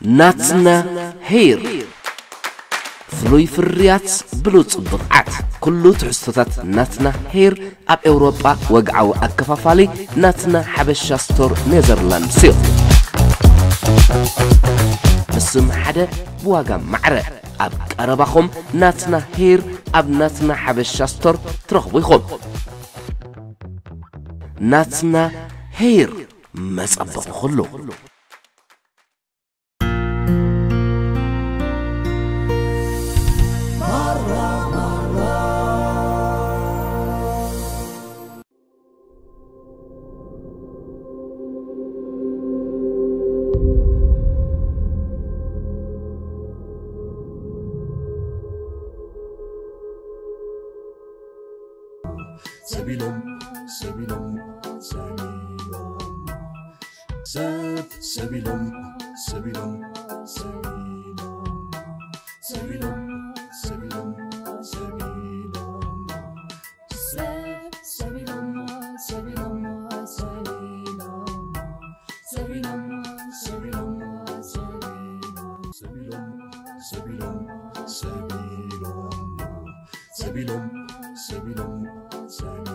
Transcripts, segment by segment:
ናትና ሄር፣ ፍሉይ ፍርያት፣ ብሉጽ ብቕዓት። ኩሉ ትሕዝቶታት ናትና ሄር ኣብ ኤውሮጳ ወግዓዊ ኣከፋፋሊ ናትና ሓበሻ ስቶር ኔዘርላንድስ እዩ። ብስም ሓደ፣ ብዋጋ ማዕረ። ኣብ ቀረባኹም ናትና ሄር ኣብ ናትና ሓበሻ ስቶር ትረኽቡ ኢኹም። ናትና ሄር፣ መጸበኺ ኩሉ። ሰቢሎም፣ ሰቢሎም፣ ሰቢሎም፣ ሰብ፣ ሰቢሎም፣ ሰቢሎም፣ ሰቢሎም፣ ሰቢሎም፣ ሰቢሎም፣ ሰቢሎም፣ ሰብ፣ ሰቢሎም፣ ሰቢሎም፣ ሰቢሎም፣ ሰቢሎም፣ ሰቢሎም፣ ሰቢሎም፣ ሰቢሎም፣ ሰቢሎም፣ ሰቢሎም፣ ሰቢሎም፣ ሰቢሎም፣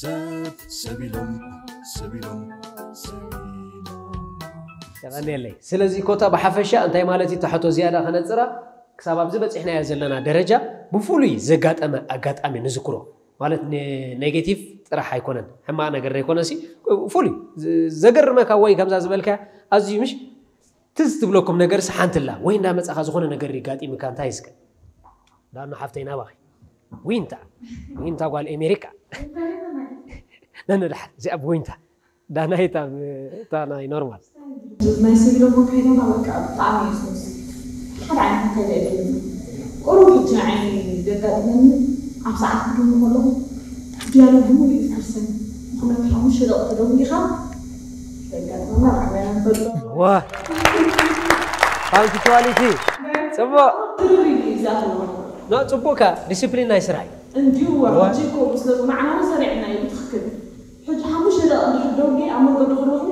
ሰብ፣ ሰቢሎም፣ ሰቢሎም፣ ሰቢሎም። የቐንየለይ። ስለዚ ኮታ ብሓፈሻ እንታይ ማለት እዩ? እታ ሕቶ ዝያዳ ከነጽራ፣ ክሳብ ኣብዚ በጺሕናዮ ዘለና ደረጃ ብፍሉይ ዘጋጠመ ኣጋጣሚ ንዝክሮ። ማለት ነ-፣ ኔጌቲቭ ጥራሕ ኣይኮነን፣ ሕማቕ ነገር ዘይኮነ ሲ፣ ፍሉይ ዘ-፣ ዘገርመካ ወይ ከምዛ ዝበልካያ ኣዝዩ ምሽ ትዝ ትብለኩም ነገርስ ሓንቲ ኣላ ወይ እንዳመጻኻ ዝኾነ ነገር የጋጢምካ እንታይ እስከ? ዳና ሓፍተይ ናባኺ። ዊንታ፣ ዊንታ ጓል ኣሜሪካ። ነንድሓር እዚኣ ብዊንታ። ዳናይት ኣብ እታ ናይ ኖርማል። ናይ ሰቢሎም ኣካይዳና በቃ ብጣዕሚ እዩ ዝመስል። ሓደ ዓይነት ኣካይዳ የለን። ቁሩብ ሕጂ ንዓይ ዘጋጥመኒ ኣብ ሰዓት ክድሙ ከለኹ ድያሎግ ብምሉእ ይፈርሰኒ። ምኽንያቱ ሓሙሽተ ደቂቕ ተደዊኻ ዘጋጥመና ብዓብያ ንፈልጦ። ዋ። ፓንክቹዋሊቲ። ጽቡቕ። ትርር ኢሉ እዩ ዝኣኽል። ና ጽቡቕካ ዲሲፕሊን ናይ ስራሕ እዩ። እንዲሁ ዋ። ሕጂ እኮ ስለ ንዓና እውን ሰሪዕና እዩ ብትኽክል። ሕጂ ሓሙሽተ ደቂቕ እንድሕር ደውየ ኣብ መንገዲ ከለኹ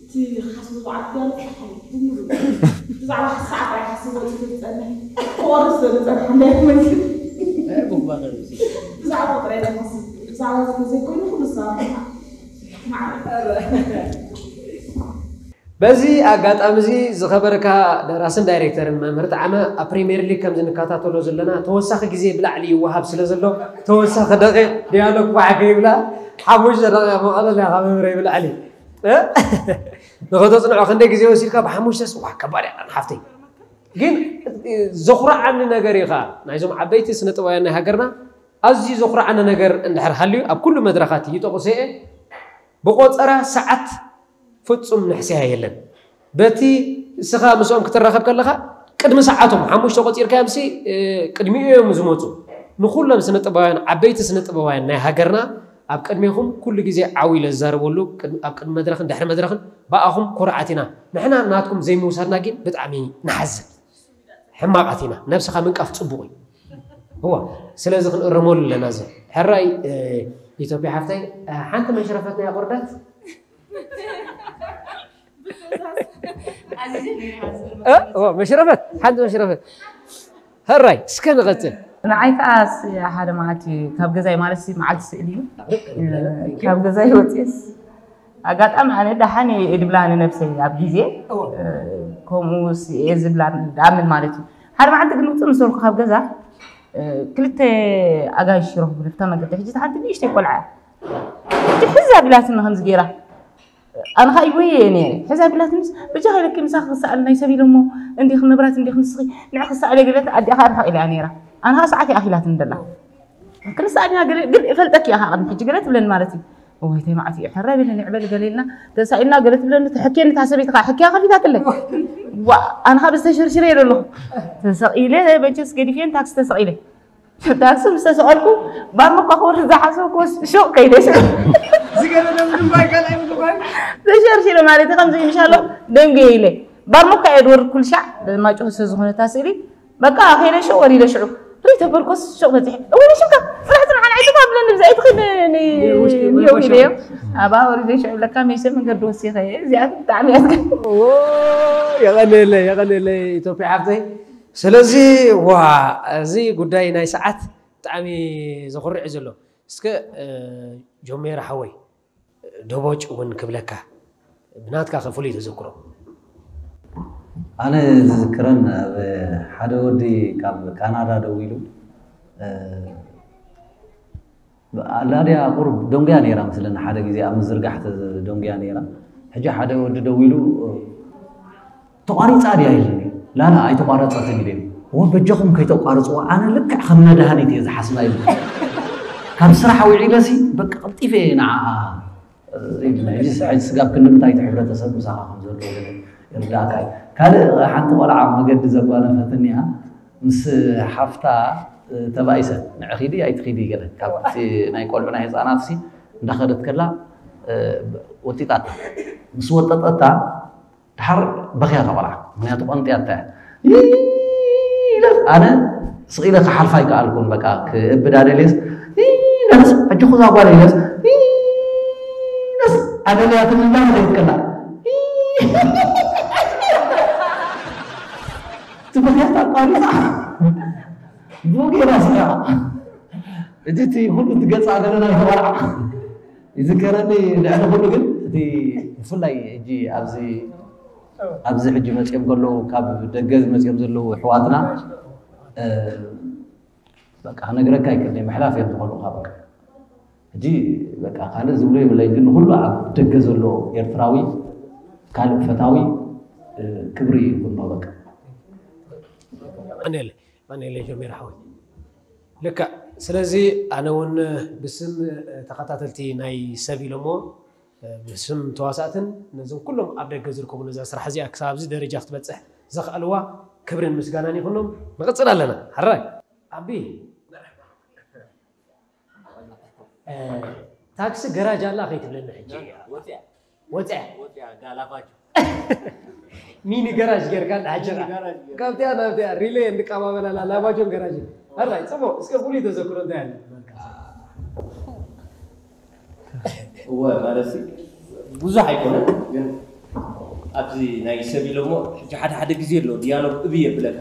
እቲ ክሓስብ ዝዓት ያለ ፀሓይ ብምሉእ ብዛዕባ ሰዓት ኣይሓስብ ወፂ ዝፀንሕ ክቆርስ ዝፀንሕ እንዳይመስል ብዛዕባ ጥራይ ዝሓስብ ብዛዕባ ስለ ዘይኮይኑ ኩሉ ሰባት ማዕረ። በዚ ኣጋጣሚ እዚ ዝኸበርካ ደራስን ዳይሬክተርን መምህር ጣዕመ፣ ኣብ ፕሪምየር ሊግ ከም ዝንከታተሎ ዘለና ተወሳኺ ግዜ ብላዕሊ ይወሃብ ስለ ዘሎ ተወሳኺ ደቂቕ ዲያሎግ ኳዕ ከይብላ ሓሙሽተ ደቂቕ መቐለል ኢኻ መምህረይ ብላዕሊ። እ? ንኸተጽንዖ ክንደይ ግዜ ወሲድካ? ብሓሙሽተ ስ-፣ ዋ፣ ከባድ እያ ሓፍተይ። ግን ዘኹርዓኒ ነገር እዩ ኸኣ፣ ናይዞም ዓበይቲ ስነ ጥበባውያን ናይ ሃገርና ኣዝዩ ዘኹርዓኒ ነገር እንድሕር ሃልዩ፣ ኣብ ኩሉ መድረኻት ይጠቕሶ እየ፣ ብቆጸራ ሰዓት ፍጹም ንሕስያ የለን። በቲ እስኻ ምስኦም ክትራኸብ ከለኻ፣ ቅድሚ ሰዓቶም ሓሙሽተ ቆጺርካዮምሲ፣ እ፣ ቅድሚኡ እዮም ዝመጹ። ንኹሎም ስነ ጥበባውያን፣ ዓበይቲ ስነ ጥበባውያን ናይ ሃገርና፣ ኣብ ቅድሜኹም ኩሉ ግዜ ዓው ኢለ ዝዛረበሉ፣ ቅድ-፣ ኣብ ቅድሚ መድረኽን ድሕሪ መድረኽን ብኣኹም ኩርዓት ኢና። ንሕና ናትኩም ዘይምውሳድና ግን ብጣዕሚ ንሓዝን። ሕማቓት ኢና። ነብስኻ ምንቃፍ ጽቡቕ እዩ። እዋ፣ ስለዚ ክንእረመሉ ኣለና። እዚ ሕራይ፣ እ፣ ኢትዮጵያ ሓፍተይ፣ እ፣ ሓንቲ መሽረፈት ናይ ኣቑርደት። እ፣ እዋ፣ መሽረፈት፣ ሓንቲ መሽረፈት። ሕራይ፣ እስከ ንቐጽል። ንዓይ ከኣ ስ-፣ ሓደ መዓልቲ ካብ ገዛይ ማለት ሲ መዓልቲ ስእሊ እዩ። ካብ ገዛይ ወፅስ ኣጋጣሚ ኣነ ደሓን እየ ድብላ ንነብሰይ ኣብ ግዜ፣ እ፣ ከምኡ ስ-፣ እየ ዝብላ ድኣምን ማለት እዩ። ሓደ መዓልቲ ግን ውፅእ ምስ በልኩ ካብ ገዛ፣ እ፣ ክልተ ኣጋይሽ ይረኽቡ ብታ መገዲ። ሕጂ እታ ሓንቲ ንእሽተይ ቆልዓ እያ። ሕጂ ሕዚ ኣቢላትኒ ከምዚ ገይራ። ኣነ ኸኣ ይጎየ እየ ነይረ። ሕዚ ኣቢላትኒ ምስ፣ በጃኺ ኢለኪ ምሳኺ ክሰኣል ናይ ሰብ ኢለ እሞ፣ እንዲኺ መብራት እንዲኺ ንስኺ ንዕ ክሰኣል እየ ገለት ኣዲኣ ኸኣ ርሕቕ ኢላ እያ ነይራ። ኣነ ኸኣ ሰዓት እያ ኣኺላትኒ ደላ። ክንሰኣል ኢና ገለ፣ ግን እፈልጠኪ እየ ኸኣ ቅድሚ ሕጂ ገለ ትብለኒ ማለት እዩ። እዋይ ተይ መዓት እዩ፣ ሕራይ በለኒ፣ ዕበል ገለ ኢልና ተሳኢልና ገለ ትብለኒ፣ ትሕክየኒ እታ ሰበይቲ ኸኣ ሕክያ ከፊታትለይ። ዋ፣ ኣነ ኸኣ ብዝተሸርሽረ እየ ዘለኹ። ተሰቒለ፣ መቸስ ገዲፈን ታክሲ ተሰቒለ። ታክሲ ምስ ተሰቐልኩ፣ ባርኖ እኳ ክወርድ ዝሓሰብኩ ሹቕ ከይደ ሽዑ። ዝገደደ ምንም ባይ ካልኣይ ምንም ባይ። ተሸርሺረ ማለት እዩ፣ ከምዚ ኢሉ ሻሎ ደንጉየ ኢለ። ባርኖ እኳ እየ ዝወርድ ኩሉ ሻዕ፣ ማጭሆ ስለ ዝኾነ እታ ስእሊ፣ በቃ ከይደ ሽዑ ወሪደ ሽዑ። ሪተ በርኮስ ሹቕ በጺሐ። እወ፣ ሽምካ፣ ጽናሕ፣ ጽናሕ፣ ኣይትባብለኒ ብዛ ኣይትኽእል ንውሽጢ ንየው ኢለዮ። ኣብኣ ወሪደ ሽዑ ለካ ሜሰ መንገዲ ወሲኸ እየ። እዚኣ ብጣዕሚ እያ ዝገርም። የቐንየለይ የቐንየለይ ኢትዮጵያ ሓፍተይ። ስለዚ ዋ እዚ ጉዳይ ናይ ሰዓት ብጣዕሚ ዘኹርዕ እዩ ዘሎ። እስከ ጆሜራ ሓወይ ደቦጭ እውን ክብለካ ብናትካ ከ ፍሉይ ተዘክሮ። ኣነ ዝዝክረን ኣብ ሓደ ወዲ ካብ ካናዳ ደዊሉ ኣላድያ ቁሩብ ደንጉያ ነይራ መስለኒ ሓደ ግዜ ኣብ ምዝርጋሕ ደንጉያ ነይራ ሕጂ ሓደ ወዲ ደዊሉ ተቋሪፃ ድያ ኢሉኒ ላላ ኣይተቋረፀትን ኢለ እወ በጃኹም ከይተቋርፅዋ ኣነ ልክዕ ከም መድሃኒት እየ ዝሓስባ ኢሉ ካብ ስራሕ ውዒለሲ በቃ ቀልጢፈ እየ ንዓኣ ስጋብ ክንዲ ምንታይ እቲ ሕብረተሰብ ምሳኻ ከም ዘሎ ይርዳእካ እዩ። ካልእ ሓንቲ ቆልዓ መገዲ ዘጓነፈትኒ እያ ምስ ሓፍታ ተባኢሰን ንዒኺ ድዩ ኣይትኺዲ ገለ ካብቲ ናይ ቆልዑ ናይ ህፃናት ሲ እንዳኸደት ከላ ወጢጣታ ምስ ወጠጠታ ድሓር በኽያ እታ ቆልዓ ምኽንያቱ ቀንጥያታ እያ ኢለ ኣነ ስቕ ኢለ ክሓልፋ ኣይከኣልኩን በቃ ክእብዳ ደልየስ ኢለስ ሕጂ ኩዛ ጓል ኢለስ ኢለስ ኣደልያትኒ እንዳበለ ይትከላ ትበኽያታ ኣቋሪፃ ብኡ ገይራ ስሒቓ እቲ እቲ ኩሉ እቲ ገፃ ገለና ይተባልዓ ይዝከረኒ ልዕሊ ኩሉ ግን እቲ ብፍላይ ሕጂ ኣብዚ ኣብዚ ሕጂ መፅኦም ከለዉ ካብ ደገ ዝመፅኦም ዘለዉ ኣሕዋትና በቃ ክነግረካ ኣይክእልን ምሕላፍ እዮም ዝኾኑኻ በቃ ሕጂ በቃ ካልእ ዝብሎ የብለይ ግን ንኩሉ ኣብ ደገ ዘሎ ኤርትራዊ ካልእ ፈታዊ ክብሪ ይኩኖ በቃ ኣማኑኤል ጆሜራ ሓወይ ልክዕ ስለዚ ኣነ እውን ብስም ተኸታተልቲ ናይ ሰብ ኢሎሞ ብስም ተዋሳእትን ነዞም ኩሎም ኣብ ደገ ዝርከቡ ነዛ ስራሕ እዚኣ ክሳብ ኣብዚ ደረጃ ክትበፅሕ ዘኽኣልዋ ክብርን ምስጋናን ይኹኖም ንቕፅል ኣለና ሓራይ ኣቢ ታክሲ ገራጅ ኣላ ከይትብለኒ ሕጂ ወፅያ ሚኒ ገራጅ ጌርካ እንዳሓጀኻ ካብቲያ ናብቲያ ሪሌ እንቀባበላላ ላባጆን ገራጅ ኣራይ ፅቡቅ እስከ ፍሉይ ተዘክሮ እንታይ ኣለ እወ ማለት ብዙሕ ኣይኮነን ግን ኣብዚ ናይ ሰብ ኢሎሞ ሕጂ ሓደ ሓደ ግዜ ኣሎ ዲያሎግ እብ የብለካ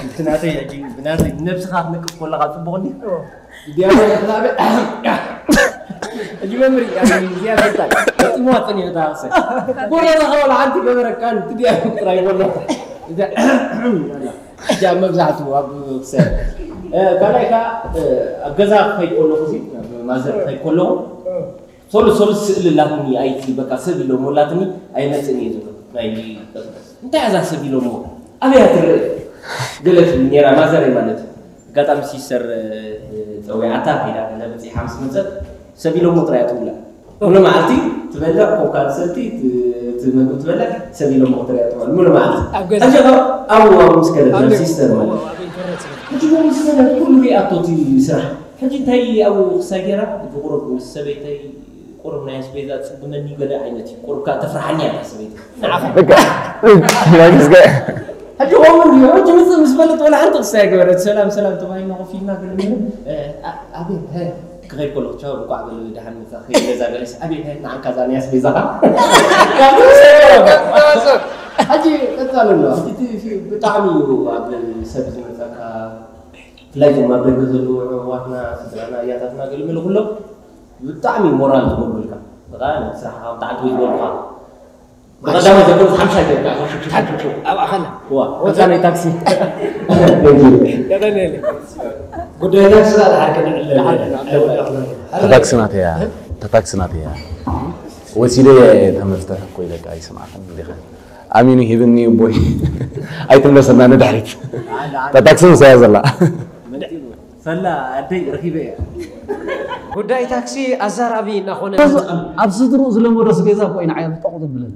እቲ ናተይ ሕጂ ብናተይ ብነብስኻ ክትነቅፍ ከለኻ ፅቡቕ እንዲ ዲያሎግ ናበ ሕጂ መምህር እዚኣ ዘታ ጥሞ ኣፀኒሕታ ሰ ጎረዛ ከወላ ሓንቲ ገበረካ እቲ ዲያሎግ ጥራይ ጎሎ እዛ ሕጂ ኣብ መብዛሕትኡ ኣብ ክሰ ካልኣይ ከዓ ኣብ ገዛ ክኸይድ ከለኹ ማዘር ክኸይድ ከለኹ ሶሉ ሶሉ ስእሊ ላትኒ ኣይቲ በቃ ሰብ ኢሎሞ ላትኒ ኣይመፅእን እየ ዝብሎ ናይ እንታይ እዛ ሰብ ኢሎሞ ኣበያ ትርእ ገለ ትብል ነራ ማዘረይ ማለት እዩ ኣጋጣሚ ሲስተር ፀዊዓታ ከይዳ ገለ በፂሓ ምስ መፀት ሰብ ኢሎሞ ጥራይ ትብላ ኩሉ መዓልቲ ትበልዕ ኮካ ሰቲ ትመግብ ትበልዕ ሰብ ኢሎሞ ጥራይ ትበል ሙሉ መዓልቲ ሕጂ ኣብ ኣብ ምስ ከለት ሲስተር ማለት ሕጂ ምስ ከለት ኩሉ ሪኣቶ እቲ ስራሕ ሕጂ እንታይ ኣብኡ ክሳይ ገይራ እቲ ቁሩብ ምስ ሰበይተይ ቁሩብ ናይ ኣስቤዛ ፅግመኒ ገለ ዓይነት እዩ ቁሩብ ከዓ ተፍርሓኒ ኣላ ሰበይቲ ንዓኻ ሕጂ ከምኡ እንድዩ ሕጂ ምፅእ ምስ በለት ወላ ሓንቲ ክሳይ ገበረት ሰላም ሰላም ተባሂልና ኮፍ ኢልና ገለ ገለ ኣቤት ክኸይድ ከለኹ ቻው እንኳዕ በሉ ደሓን መፃ ከይድ ገዛ ገለስ ኣቤት ንዓንካ እዛ ናይ ኣስቤዛኻ ሕጂ ቀፃሊ ኣሎ ሕጂ ብጣዕሚ እዩ ኣብ ሰብ ዝመፀካ ብፍላይ ዞም ኣብ ደገ ዘለዉ ኣሕዋትና ስድራና ኣያታትና ገለመለ ኩሎም ብጣዕሚ ሞራል ዝገብሩልካ በቃ ስራሕካ ብጣዕሚ ትወጅበልካ ብቀዳማይ ዘበሉ ሓምሻይ ጌርካ ኣብኣ ከላ ዋ ወፃ ናይ ታክሲ ጉዳይ ታክሲ ላ ድሓር ከነዕለ ታክሲ ናተያ ታክሲ ናተያ ወሲደ ተምህርተ ኮይለካ ኣይስማዕን እንዲኸ ኣሚኑ ሂብኒ እቦይ ኣይትምለሰና ንድሕሪት ታክሲ ምሳያ ዘላ ፈላ ኣደይ ረኺበ እያ ጉዳይ ታክሲ ኣዛራቢ እናኾነ ኣብ ስድሩ ዝለመዶ ስቤዛ እኮ ኢና ዓያ ብጠቑ ዝብለኒ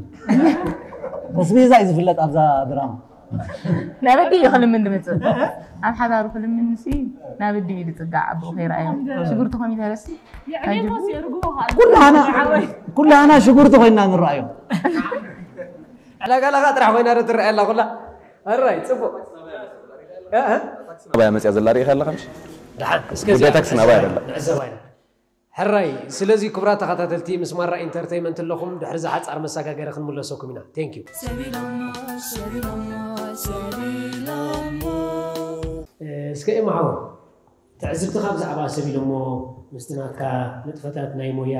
ስቤዛ እዩ ዝፍለጥ ኣብዛ ድራማ ናበዲ እዩ ክልምን ድምፅእ ኣብ ሓዳሩ ክልምን ንስ ናበዲ እዩ ዝፅጋዕ ኣብኡ ከይረኣዮም ሽጉርቲ ኮሚተረስ ኩላና ሽጉርቲ ኮይና ንረኣዮ ዕዳጋ ለኻ ጥራሕ ኮይና ዶ ትረኣየላ ኩላ ኣራይ ፅቡቅ ናባያ መፅያ ዘላ ርኢኻ ኣለኻ ምሽ ደሓን እስከ ጉዳይ ታክሲ ናባያ ደላ ሕራይ። ስለዚ ክቡራት ተኸታተልቲ፣ ምስ ማራ ኢንተርተይመንት ኣለኹም። ድሕሪ እዛ ሓጻር መሰጋገሪ ክንምለሰኩም ኢና። Thank you። እስከ ኤማ ሓወይ፣ ትዕዝብትኻ ብዛዕባ ሰብ ኢሎሞ ምስቲ ናትካ ንጥፈታት ናይ ሞያ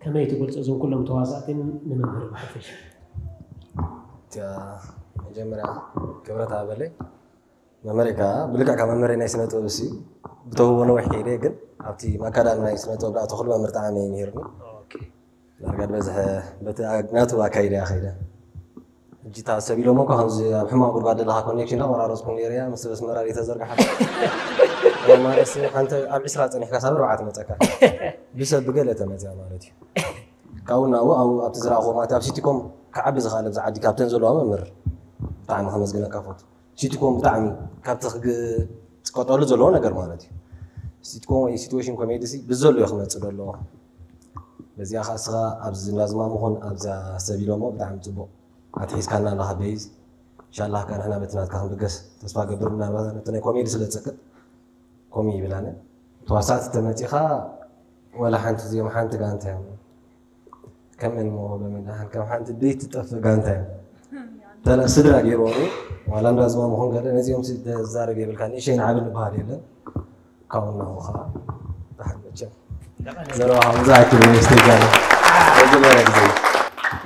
ከመይ ትገልጾ? እዞም ኩሎም ተዋሳእትን ንመምህር ብሓፈሻ። መጀመርያ ክብረት ኣበለይ መምህረይ ከዓ ብልክዕ ካብ መምህረይ ናይ ስነ ጥበብ እሲ ብተውህቦ ነዊሕ ከይደ ግን ኣብቲ ኣካዳሚ ናይ ስነ ጥበብ ደኣ ተኽሉ መምህር ጣዕሚ እዩ ነይሩኒ። ዳርጋ ዝበዝሐ በቲ ናቱ ኣካይዳ እያ ከይደ። ሕጂ እታ ሰብ ኢሎሞ እኳ ከምዚ ኣብ ሕማቕ ጉድጓድ ዘለኻ ኮኔክሽን ዳ ቆራረፅኩ ነይረ እያ ምስ በስመራ ዘይተዘርግሓ ማለት ሓንቲ ኣብ ዕስራ ፀኒሕካ ሳብ ኣርባዕተ መፀካ ብሰብ ብገለ ተመፅያ ማለት እዩ። ካብኡ ናብኡ ኣብኡ ኣብቲ ዝረኣኹዎ ማለት ኣብ ሲቲኮም ክዓቢ ዝኽኣለ ኣብዚ ዓዲ ካብተን ዘለዋ መምህር ብጣዕሚ ከመስግነካ ፈቱ። ሲቲኮም ብጣዕሚ ካብቲ ክግ- ክጥቀጠሉ ዘለዎ ነገር ማለት እዩ። ሲቲኮም ወይ ሲትዌሽን ኮሜዲ ሲ ብዘሎ እዩ ክመፅእ ዘለዎ። በዚኣ ከዓ እስኻ ኣብዚ እንዳዝማሙ ኹን ኣብዛ ሰብ ኢሎሞ ብጣዕሚ ፅቡቕ ኣትሒዝካና ኣለኻ በይዝ። ኢንሻላህ ከዓ ንሕና በቲ ናትካ ክንብገስ ተስፋ ገብር። ምናልባት ነቲ ናይ ኮሜዲ ስለ ዝፀቅጥ ኮሚ ይብል ኣነ። ተዋሳእቲ ተመፂኻ ዋላ ሓንቲ እዚኦም ሓንቲ ጋንታ እዮም። ከም እንሞ በመድሓን ከም ሓንቲ ቤት ትጠፍእ ጋንታ እዮም። ተላ ስድራ ገይርዎም እዩ። ዋላ እንዳ ዝማሙ ኹን ገለ ነዚኦም ሲ- ዘዛረብ የብልካ ንእሸይ ንዓቢ ንበሃል የለን። ካብኡ እናኹ ከዓ ደሓን መቸም ዘረባ ካብኡ ዝኣክል እዩ ስቴጅ ኣሎ። መጀመርያ ግዜ እዩ።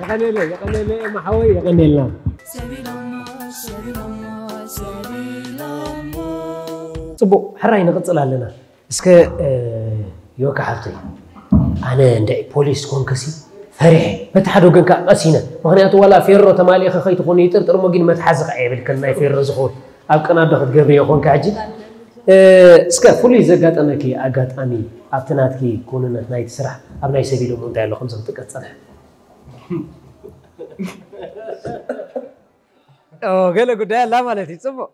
የቐኔለ የቐኔለ መሓወይ የቐኔልና። ፅቡቕ ሕራይ ንቕፅል ኣለና። እስከ ዮካ ሓብተይ ኣነ እንደ ፖሊስ ኮንክሲ ፈሪሐ በቲ ሓደ ወገን ከዓ ቀሲነ። ምክንያቱ ዋላ ፌሮ ተማሊእኸ ከይትኾኑ ይጥርጥር እሞ ግን መትሓዚ ከዓ የብልክን ናይ ፌሮ ዝኸውን ኣብ ቅናዶ ክትገብርዮ ኮንካ ሕጂ። እስከ ፍሉይ ዘጋጠመኪ ኣጋጣሚ ኣብቲ ናትኪ ኩንነት ናይቲ ስራሕ ኣብ ናይ ሰብ ኢሎም እንታይ ኣሎ ከምዚ ክትጥቀስ ፀንሐ? ገለ ጉዳይ ኣላ ማለት እዩ። ፅቡቕ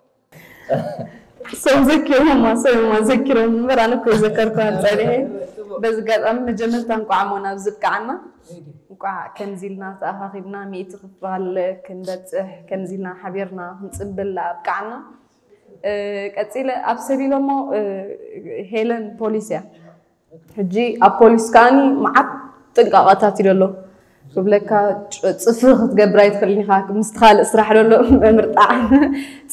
ሰው ዘኪሮም ማ ሰው ማ ዘኪሮም እምበር ኣነ እኮ የዘከርኩ ኣንጻሪሄ። በዚ ኣጋጣሚ መጀመርታ እንቋዕ ሞ ናብዚ ብቃዕና እንቋዕ ከምዚ ኢልና ተኣኻኺብና ሚእቲ ክፋል ክንበጽሕ ከምዚ ኢልና ሓቢርና ክንጽንብል ኣብቃዕና። ቀጺለ ኣብ ሰቢሎሞ ሄለን ፖሊስ እያ። ሕጂ ኣብ ፖሊስ ከኣኒ መዓት ጥንቃቐታት እዩ ደሎ ክብለካ። ጽፍሪ ክትገብር ኣይትኽእልን ኢኻ ምስቲ ካልእ ስራሕ ደሎ ምምርጣዕ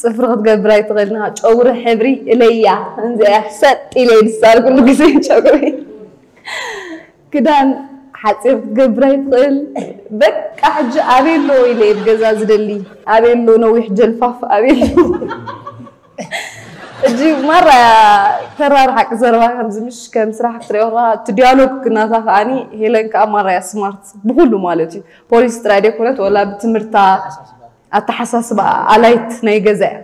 ጽፍሪ ክትገብር ኣይትኽእልን ኢኻ። ጨጉሪ ሕብሪ እለያ እንዚኣ ሰጥ ኢለ ይድሳል ኩሉ ግዜ ጨጉሪ ክዳን ሓጺር ክትገብር ኣይትኽእል። በቃ ሕጂ ኣበይ ኣሎ ኢለ እየ ገዛ ዝደሊ ኣበይ ኣሎ ነዊሕ ጀልፋፍ ኣበይ ኣሎ። እጂ ማራ ተራር ሓቂ ዘረባ ከምዚ ምሽ ከም ስራሕ ክትሪኦ ከለካ እቲ ዲያሎግ ናታ ከኣኒ ሄለን ከኣ ማራ እያ ስማርት ብኩሉ ማለት እዩ። ፖሊስ ጥራይ ደይኮነት ወላ ብትምህርታ ኣተሓሳስባ ኣላይት ናይ ገዛ እያ።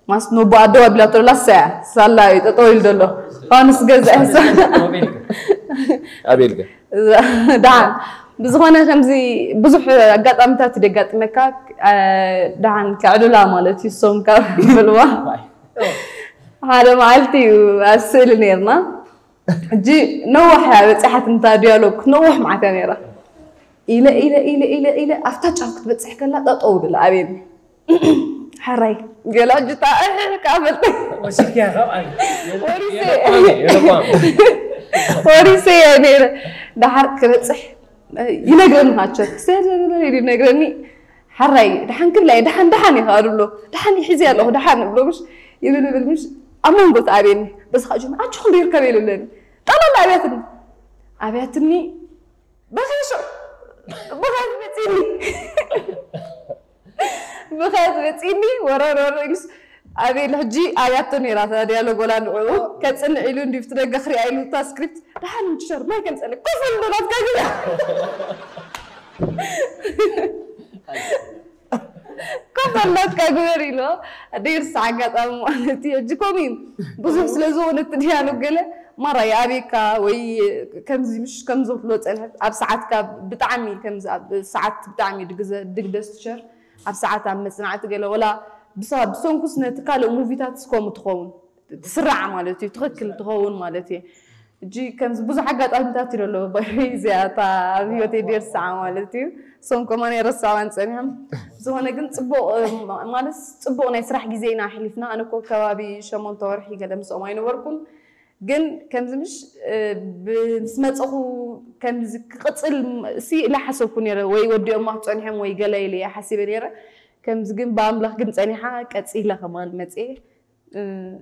ማስ ኖቦ ኣደዋ ቢላቶ ላ እሳ እያ ሳላ እዩ ጠጠው ኢሉ ዘሎ ፋኑስ ገዛ እያ እሳ። ኣቤልከ ደሓን ብዝኾነ ከምዚ ብዙሕ ኣጋጣሚታት ደጋጥመካ ደሓን ከዕልላ ማለት እዩ እሶም ካብ በልዋ ሓደ መዓልቲ እዩ ኣብ ስእሊ ነርና ሕጂ ነዋሕ እያ በፂሓት እንታ ዲያሎግ ነዋሕ መዓት እያ ነራ ኢለ ኢለ ኢለ ኢለ ኢለ ኣብታ ጫፍ ክትበፅሕ ከላ ጠጠው ብላ ኣቤኒ ሕራይ ገላ ሕጂ ታ እሕ ከኣ በልጠ ወሲድካያ ካብ ኣይ ወሪሰ ወሪሰ እየ ነይረ ደሓር ክበፅሕ ይነግረኒ ካቸር ሰለለ ይነግረኒ ሓራይ ደሓን ክብላ እየ ደሓን ደሓን እየ ከኣ ድብሎ ደሓን ይሒዘ ኣለኹ ደሓን እብሎ ምሽ ይብል ይብል ምሽ ኣብ መንጎ ተኣብየኒ በዚ ከዓ ጅምር ኣጆኹም ይርከብ የለለኒ ጠላላ ኣብያትኒ ኣብያትኒ በኸይሹ በኸት መፂኒ በኸት መፂኒ ወረር ወረር ኢሉስ ኣቤል ሕጂ ኣብያቶ ነይራ እታ ዲያሎግ ወላ ንዕኡ ከፅንዕ ኢሉ እንዲ ብቲ ደገ ክሪኣ ኢሉ እታ ስክሪፕት ደሓን ምችሸር ማይ ከምፀለ ኮፍ ኣሎ ናትካ ግዜ ኮፍ ኣሎ ናትካ ግበር ኢሎ ደይርሳ ኣጋጣሚ ማለት እዩ ሕጂ ከምኡ እዩ ብዙሕ ስለ ዝኾነ እቲ ዲያሎግ ገለ ማራ ይኣብየካ ወይ ከምዚ ምሽ ከምዚ ክትሎ ፀንሐት ኣብ ሰዓትካ ብጣዕሚ ከምዚ ኣብ ሰዓት ብጣዕሚ ድግዘ ድግደስ ትሸር ኣብ ሰዓት ኣብ መፅናዕቲ ገለ ወላ ብሰንኩስ ነቲ ካልእ ሙቪታት ስከሙ ትኸውን ትስራዕ ማለት እዩ ትኽክል ትኸውን ማለት እዩ እጂ ከምዚ ብዙሕ ኣጋጣሚታት እዩ ደሎ እዚኣ እታ ኣብ ህይወተይ ደርሳዓ ማለት እዩ እሶም ከማን የረስዕዋን ፀኒሖም ዝኾነ ግን ፅቡቕ ማለት ፅቡቕ ናይ ስራሕ ግዜ ኢና ኣሕሊፍና ኣነ ኮ ከባቢ ሸሞንተ ወርሒ ገለ ምስኦም ኣይነበርኩን ግን ከምዚ ምሽ ምስ መፀኹ ከምዚ ክቕፅል ሲ ኢለ ሓሰብኩ ነይረ፣ ወይ ወዲኦም ክፀኒሖም ወይ ገለ ኢለ እየ ሓሲበ ነይረ። ከምዚ ግን ብኣምላኽ ግን ፀኒሓ ቀፂለ ከማን መፅየ።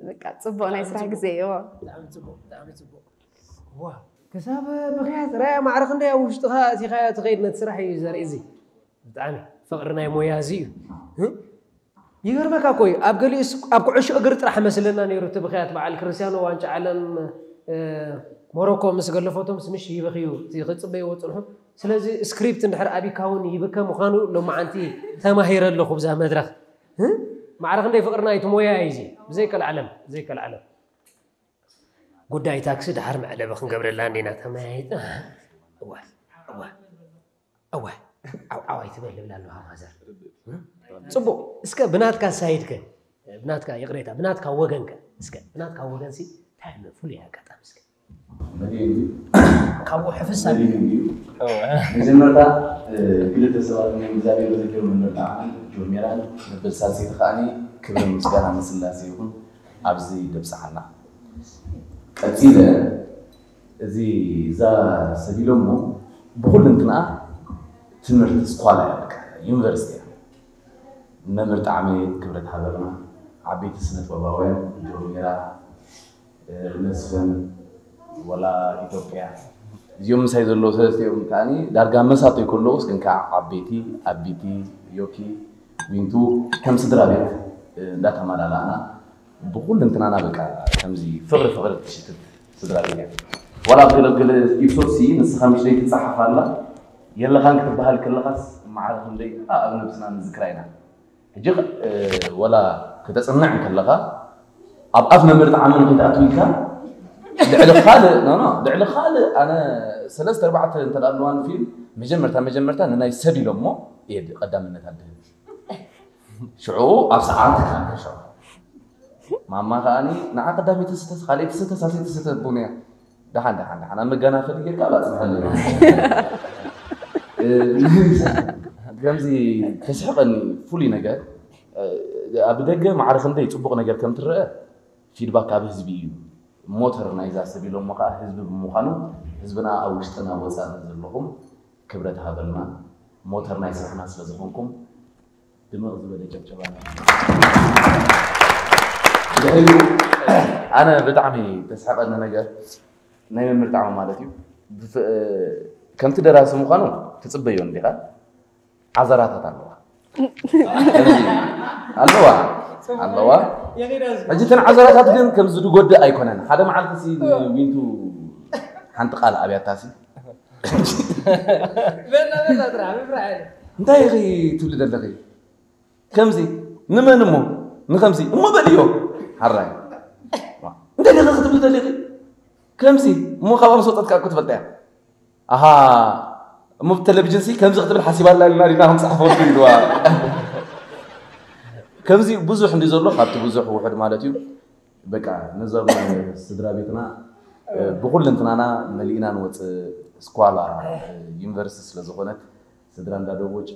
በቃ ፅቡቕ ናይ ስራሕ ግዜ እየ። ብጣዕሚ ፅቡቕ፣ ብጣዕሚ ፅቡቕ። ዋ ክሳብ ብኽያት ራያ ማዕረ ክንደይ ኣብ ውሽጥኻ ኣእቲኻዮ ትኸይድ ነቲ ስራሕ እዩ ዘርኢ። እዚ ብጣዕሚ ፍቕሪ ናይ ሞያ እዚ እዩ። ይገርመካ እኮ እዩ። ኣብ ገሊኡስ ኣብ ኩዕሾ እግሪ ጥራሕ መስለና ነይሩ እቲ ብኽያት። በዓል ክርስቲያኖ ዋንጫ ዓለም ሞሮኮ ምስ ገለፈቶምስ ምሽ ይበኽዩ ክፅበይዎ ፅንሑ። ስለዚ ስክሪፕት እንድሕር ኣቢካ እውን ይብከ ምዃኑ ሎማዓንቲ ተማሂረ ኣለኹ ብዛ መድረኽ። ማዕረ ክንደይ ፍቕርና እዩ እቲ ሞያ እዩ እዚ። ብዘይከልዓለም ብዘይከልዓለም ጉዳይ ታክሲ ድሓር መዕለቢ ክንገብረላ እንዲና ተመያይጥና። እዋ እዋ እዋ ዓው ዓው ኣይትበል ልብላ ኣለዋ ማዘር። ፅቡቅ እስከ ብናትካ ሳይድከ ብናትካ ይቅሬታ ብናትካ ወገንከ እስከ ብናትካ ወገንሲ እንታይ ኣሎ ፍሉይ ኣጋጣሚ እስከ ካብኡ ሕፍስ ኣቢሉ መጀመርታ ክልተ ሰባት ናይ እግዚኣብሔር ዘኪሩ መንበር ጣዕሚ ጆርሜራን መበል ሳልሰይቲ ከዓኒ ክብርን ምስጋና ንስላሴ ይኹን ኣብዚ ደብፅሓና። ቀፂለ እዚ እዛ ሰቢሎሞ ብኩልንትና ትምህርቲ ስኳላ እያ በቃ ዩኒቨርሲቲ እያ። መምህር ጣዕመ ክብረት ሃበርና ዓበይቲ ስነ ጥበባውያን ጆርሜራ መስፍን ወላ ኢትዮጵያ እዚኦም ምሳይ ዘለዉ ሰለስቲኦም ከዓኒ ዳርጋ መሳተይ ከለዉስ ግን ከዓ ዓበይቲ ኣቢቲ ዮኪ ዊንቱ ከም ስድራ ቤት እንዳተመላላእና ብኩልንትናና በቃ ከምዚ ፍቕሪ ፍቕሪ ትሽትት ስድራ ቤት እያ። ዋላ ኣብ ገለገለ ኢፕሶድሲ ንስኻ ምሽ ዘይትፀሓፍ ኣላ የለኻን ክትበሃል ከለኻስ መዓረ ክንደይ ኣብ ነብስና ንዝክራ ኢና። ሕጂ ወላ ከተፅንዕ እንከለኻ ኣብ ኣፍ መምህር ጣዕመ ንክትኣትው ኢልካ ልዕሊ ካልእ ኖ ኖ ልዕሊ ካልእ ኣነ ሰለስተ ኣርባዕተ እንተ ኣለዋን ፊልም መጀመርታ መጀመርታ ንናይ ሰብ ኢሎሞ እየ ቀዳምነት ኣድህብ። ሽዑ ኣብ ሰዓት ሽዑ ማማ ከዓኒ ንዓ ቀዳመይቲ ትስተ ካልኣይቲ ትስተ ሳልሰይቲ ትስተ ቡን እያ። ደሓን ደሓን ደሓን ኣብ መገናፈሊ ጌርካ ኣብኣ ፅንሐለይ። ከምዚ ተስሕቐኒ ፍሉይ ነገር ኣብ ደገ ማዕረ ክንደይ ፅቡቕ ነገር ከም ትረአ ፊድባክ ካብ ህዝቢ እዩ። ሞተር ናይዛ ሰብ ኢሎሞ ከዓ ህዝቢ ብምዃኑ ህዝብና ኣብ ውሽጥን ኣብ ወፃእን ዘለኹም ክብረት ሃበልና። ሞተር ናይ ስራሕና ስለ ዝኾንኩም ድምቕ ዝበለ ጨብጨባ ድሕሪኡ ኣነ ብጣዕሚ ተስሓቐኒ ነገር ናይ መምህር ጣዕመ ማለት እዩ ከምቲ ደራሲ ምዃኑ ትፅበዮ እንዲኻ ዓዘራታት ኣለዋ ኣለዋ ኣለዋ ሕጂ ተን ዓዘራታት ግን ከም ዝድጎድእ ኣይኮነን ሓደ መዓልቲ ሲ ዊንቱ ሓንቲ ቃል ኣብያታ ሲ እንታይ ኢኺ ትብሊ ዘለኺ ከምዚ ንመን እሞ ንከምዚ እሞ በልዮ ሓራይ እንታይ ዲኺ ክትብሊ ደሊኺ ከምዚ እሞ ካብኣ ምስ ወፀትካ እኮ ትፈልጣ እያ ኣሃ እሞ ብቴሌቪዥን ሲ ከምዚ ክትብል ሓሲባ ኣላ ኢልና ዲና ክንፅሕፈሉ ኢልዋ ከምዚ ብዙሕ እንዲ ዘሎ ካብቲ ብዙሕ ውሕድ ማለት እዩ በቃ ነዞም ስድራ ቤትና ብኩልንትናና መሊእና ንወፅእ ስኳላ ዩኒቨርሲቲ ስለዝኾነት ስድራ እንዳደቦጭ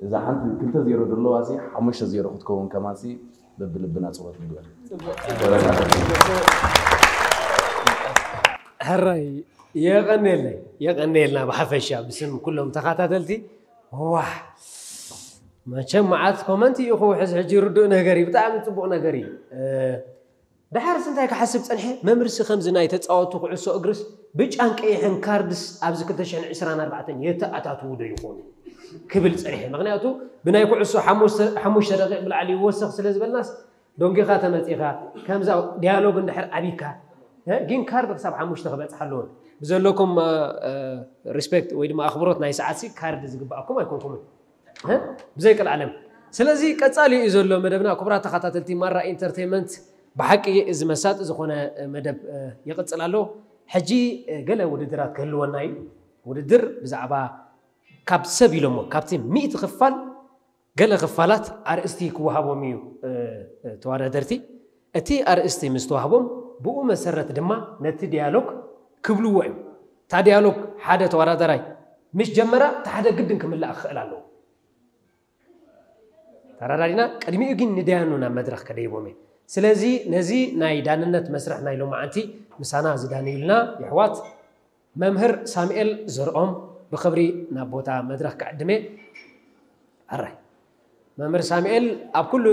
እዛ ሓንቲ ክልተ ዜሮ ዘለዋ ሲ ሓሙሽተ ዜሮ ክትከውን ከማን ሲ በብልብና ፀሎት ንግበር ሕራይ የቐኔለይ የቐኔልና ብሓፈሻ ብስም ኩሎም ተኸታተልቲ ዋሕ መቸም መዓት ኮመንት እዩ ክውሕዝ ሕጂ ርዱእ ነገር እዩ ብጣዕሚ ፅቡቕ ነገር እዩ ድሓርስ እንታይ ክሓስብ ፀንሐ መምህርሲ ከምዚ ናይ ተፃወቱ ኩዕሶ እግርስ ብጫን ቀይሕን ካርድስ ኣብዚ ክልተ ሽሕን ዕስራን ኣርባዕተን የተኣታትዉ ዶ ይኾኑ ክብል ፀኒሐ ምክንያቱ ብናይ ኩዕሶ ሓሙሽተ ደቂቕ ብላዕሊ ይወሰኽ ስለ ዝበልናስ ዶንጊኻ ተመፂኻ ከምዛ ዲያሎግ እንድሕር ኣቢካ ግን ካርድ ክሳብ ሓሙሽተ ክበፅሕ ኣለዎን ብዘለኩም ሪስፔክት ወይ ድማ ኣኽብሮት ናይ ሰዓት ካርድ ዝግባኣኩም ኣይኮንኩምን ብዘይ ቀልዓለም ስለዚ ቀፃሊ እዩ ዘሎ መደብና ክቡራት ተኸታተልቲ ማራ ኢንተርቴንመንት ብሓቂ እዚ መሳጢ ዝኾነ መደብ ይቕፅል ኣሎ ሕጂ ገለ ውድድራት ክህልወና እዩ ውድድር ብዛዕባ ካብ ሰብ ኢሎሞ ካብቲ ሚእቲ ክፋል ገለ ክፋላት ኣርእስቲ ክወሃቦም እዩ ተወዳደርቲ እቲ ኣርእስቲ ምስ ተዋህቦም ብኡ መሰረት ድማ ነቲ ዲያሎግ ክብልዎ እዮም እታ ዲያሎግ ሓደ ተወዳደራይ ምስ ጀመራ እቲ ሓደ ግድን ክምላእ ክኽእል ኣለዎ ተረዳዲና ቅድሚኡ ግን ንደያኑ ናብ መድረክ ከደይቦም እየ ስለዚ ነዚ ናይ ዳንነት መስርሕ ናይ ሎማዓንቲ ምሳና ዝዳንዩልና የሕዋት መምህር ሳሙኤል ዘርኦም ብኽብሪ ናብ ቦታ መድረኽ ክዕድሜ። ሕራይ መምህር ሳሙኤል ኣብ ኩሉ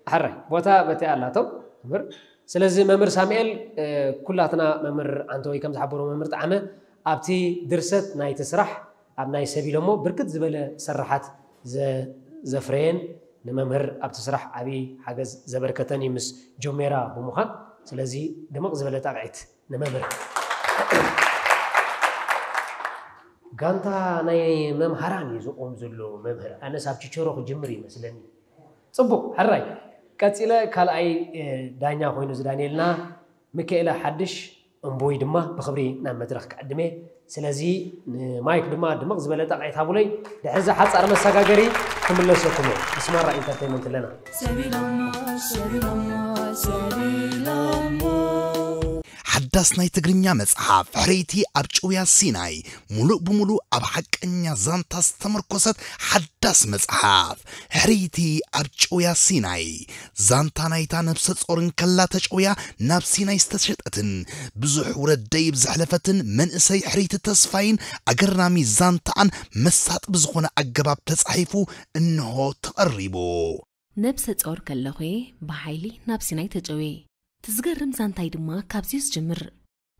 ሕራይ ቦታ በቲ ኣላቶም መምህር። ስለዚ መምህር ሳሙኤል ኩላትና መምህር ኣንተወይ ከም ዝሓበሩ መምህር ጣዕመ ኣብቲ ድርሰት ናይቲ ስራሕ ኣብ ናይ ሰብ ኢሎሞ ብርክት ዝበለ ስራሓት ዘፍረየን ንመምህር ኣብቲ ስራሕ ዓብዪ ሓገዝ ዘበርከተን እዩ ምስ ጆሜራ ብምዃን። ስለዚ ድምቕ ዝበለ ጣቕዒት ንመምህር። ጋንታ ናይ መምሃራን እዩ ዝቆም ዘሎ መምህር። ኣነስ ኣብ ችቸሮ ክጅምር ይመስለኒ። ፅቡቕ ሕራይ ቀፂለ ካልኣይ ዳኛ ኮይኑ ዝዳንየልና ሚካኤለ ሓድሽ እምቦይ ድማ ብኽብሪ ናብ መድረኽ ክዕድሜ። ስለዚ ንማይክ ድማ ድምቕ ዝበለ ጣቕዒት ሃቡለይ። ድሕዚ ሓፃር መሰጋገሪ ክምለሰኩም እየ። ምስማራ ኢንተርቴይመንት ኣለና። ሓዳስ ናይ ትግርኛ መጽሓፍ ሕርይቲ ኣብ ጭውያ ሲናይ፣ ሙሉእ ብሙሉእ ኣብ ሓቀኛ ዛንታ ዝተመርኮሰት ሓዳስ መጽሓፍ። ሕርይቲ ኣብ ጭውያ ሲናይ፣ ዛንታ ናይታ ነብሰ ጾር እንከላ ተጨውያ ናብ ሲናይ ዝተሸጠትን ብዙሕ ውረድ ደይብ ዘሕለፈትን መንእሰይ ሕርይቲ ተስፋይን ኣገራሚ ዛንታኣን መሳጢ ብዝኾነ ኣገባብ ተጻሒፉ እንሆ ተቐሪቡ። ነብሰ ጾር ከለኹ ብሓይሊ ናብ ሲናይ ተጨውየ። ትዝገርም ዛንታይ ድማ ካብዚዩ ዝጅምር።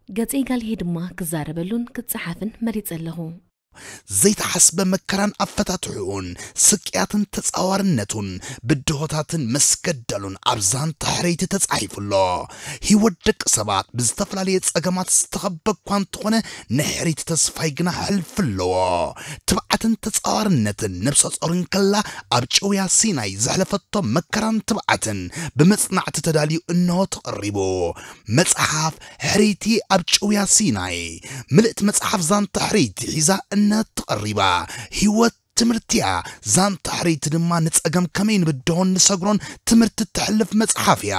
ገጸይ ጋልሄ ድማ ክዛረበሉን ክጸሓፍን መሪጸ ኣለኹ። ዘይተሓስበ መከራን ኣፈታትሕኡን፣ ስቅያትን ተጻዋርነቱን፣ ብድሆታትን መስገደሉን ኣብ ዛንታ ሕርይቲ ተጻሒፉ ኣሎ። ህይወት ደቂ ሰባት ብዝተፈላለየ ጸገማት ዝተኸበ እኳ እንተኾነ፣ ናይ ሕርይቲ ተስፋይ ግና ሕልፊ ኣለዎ። ትብዓትን ተጻዋርነትን ነብሰ ጾር እንከላ ኣብ ጭውያ ሲናይ ዘሕለፈቶ መከራን ትብዓትን ብመጽናዕቲ ተዳልዩ እንሆ ተቐሪቡ። መጽሓፍ ሕርይቲ ኣብ ጭውያ ሲናይ። ምልእቲ መጽሓፍ ዛንታ ሕርይቲ ሒዛ እነሆ ተቐሪባ። ህይወት ትምህርቲ እያ። ዛንታ ሕርይቲ ድማ ንጸገም ከመይ ንብድሆን ንሰግሮን ትምህርቲ እተሕልፍ መጽሓፍ እያ።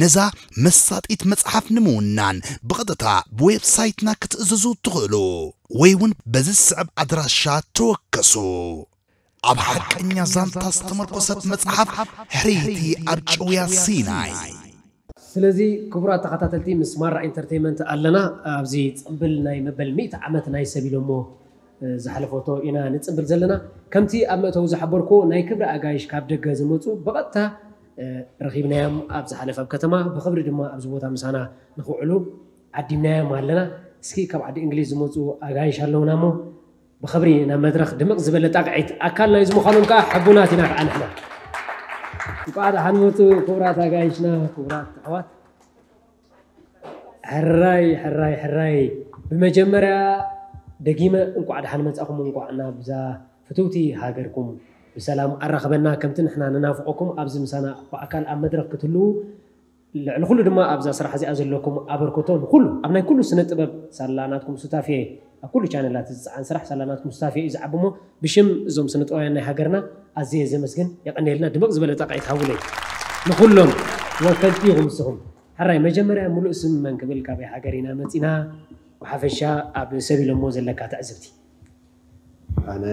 ነዛ መሳጢት መጽሓፍ ንምውናን ብቐጥታ ብዌብሳይትና ክትእዝዙ ትኽእሉ ወይ እውን በዚ ዝስዕብ ኣድራሻ ተወከሱ። ኣብ ሓቀኛ ዛንታ ዝተመርኮሰት መጽሓፍ ሕርይቲ ኣብ ጭውያ ሲናይ። ስለዚ ክቡራት ተኸታተልቲ ምስ ማራ ኢንተርቴይመንት ኣለና። ኣብዚ ጽምብል ናይ መበል ሚእቲ ዓመት ናይ ሰብ ኢሎሞ ዝሓለፈቶ ኢና ንጽምብል ዘለና። ከምቲ ኣብ መእተዊ ዝሓበርኩ ናይ ክብሪ ኣጋይሽ ካብ ደገ ዝመጹ ብቐጥታ ረኺብናዮም ኣብ ዝሓለፈ ኣብ ከተማ ብኽብሪ ድማ ኣብዚ ቦታ ምሳና ንኽውዕሉ ዓዲምናዮም ኣለና። እስኪ ካብ ዓዲ እንግሊዝ ዝመጹ ኣጋይሽ ኣለውና እሞ ብኽብሪ ናብ መድረኽ ድምቕ ዝበለ ጣቕዒት ኣካል ናይዚ ምዃኖም ከዓ ሕቡናት ኢና ከዓ ንሕና። እንቋዕ ደሓን መጹ ክቡራት ኣጋይሽና፣ ክቡራት ኣሕዋት። ሕራይ ሕራይ ሕራይ። ብመጀመርያ ደጊመ እንቋዕ ደሓን መጻኹም፣ እንቋዕ ናብዛ ፍትውቲ ሃገርኩም ብሰላም ኣራኸበና። ከምቲ ንሕና ንናፍቆኩም ኣብዚ ምሳና ብኣካል ኣብ መድረኽ ክትህልዉ ልዕሊ ኩሉ ድማ ኣብዛ ስራሕ እዚኣ ዘለኩም ኣበርክቶ ንኩሉ ኣብ ናይ ኩሉ ስነ ጥበብ ሳላ ናትኩም ሱታፌ ኣብ ኩሉ ቻነላት ዝፀዓን ስራሕ ሳላ ናትኩም ሱታፌ እዩ ዝዓቢ እሞ ብሽም እዞም ስነ ጥበባውያን ናይ ሃገርና ኣዝየ ዘመስግን። የቐንየልና። ድምቕ ዝበለ ጣቕዒት ሃቡለይ ንኩሎም ወከልቲ ኢኹም ንስኹም። ሕራይ መጀመርያ ሙሉእ ስም መን ክብል ካበይ ሃገር ኢና መፂና ብሓፈሻ ኣብ ሰብ ኢሎሞ ዘለካ ትዕዝብቲ። ኣነ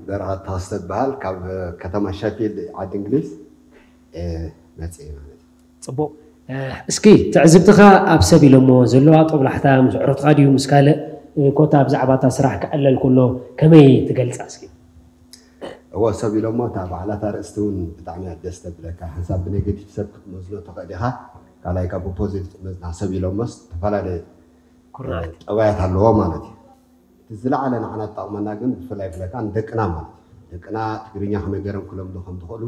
በረኸት ተኸስተ እበሃል። ካብ ከተማ ሸፊልድ ዓዲ እንግሊዝ እየ መፅእ ማለት እዩ። ፅቡቕ። እስኪ ትዕዝብትኻ ኣብ ሰብ ኢሎሞ ዘለዋ ጦብላሕታ ምስ ዕሩኽትኻ ድዩ ምስ ካልእ ኮታ ብዛዕባ እታ ስራሕ ክዕለል ከሎ ከመይ ትገልፃ እስኪ? እወ ሰብ ኢሎሞ እታ ባዕላታ ርእስቲ እውን ብጣዕሚ እያ ደስ ተብለካ። ሓንሳብ ብኔጌቲቭ ሰብ ክትመዝኖ ትኽእል ኢኻ፣ ካልኣይ ካብ ብፖዚቲቭ ትመዝና። ሰብ ኢሎሞስ ዝተፈላለየ ኩርናዓት። ጠባያት ኣለዎ ማለት እዩ። እቲ ዝለዓለ ንዓና ዝጠቕመና ግን ብፍላይ ብፍላይ ከዓ ንደቅና ማለት እዩ። ደቅና ትግርኛ ከመይ ገይሮም ክለምዱ ከም ዝኽእሉ፣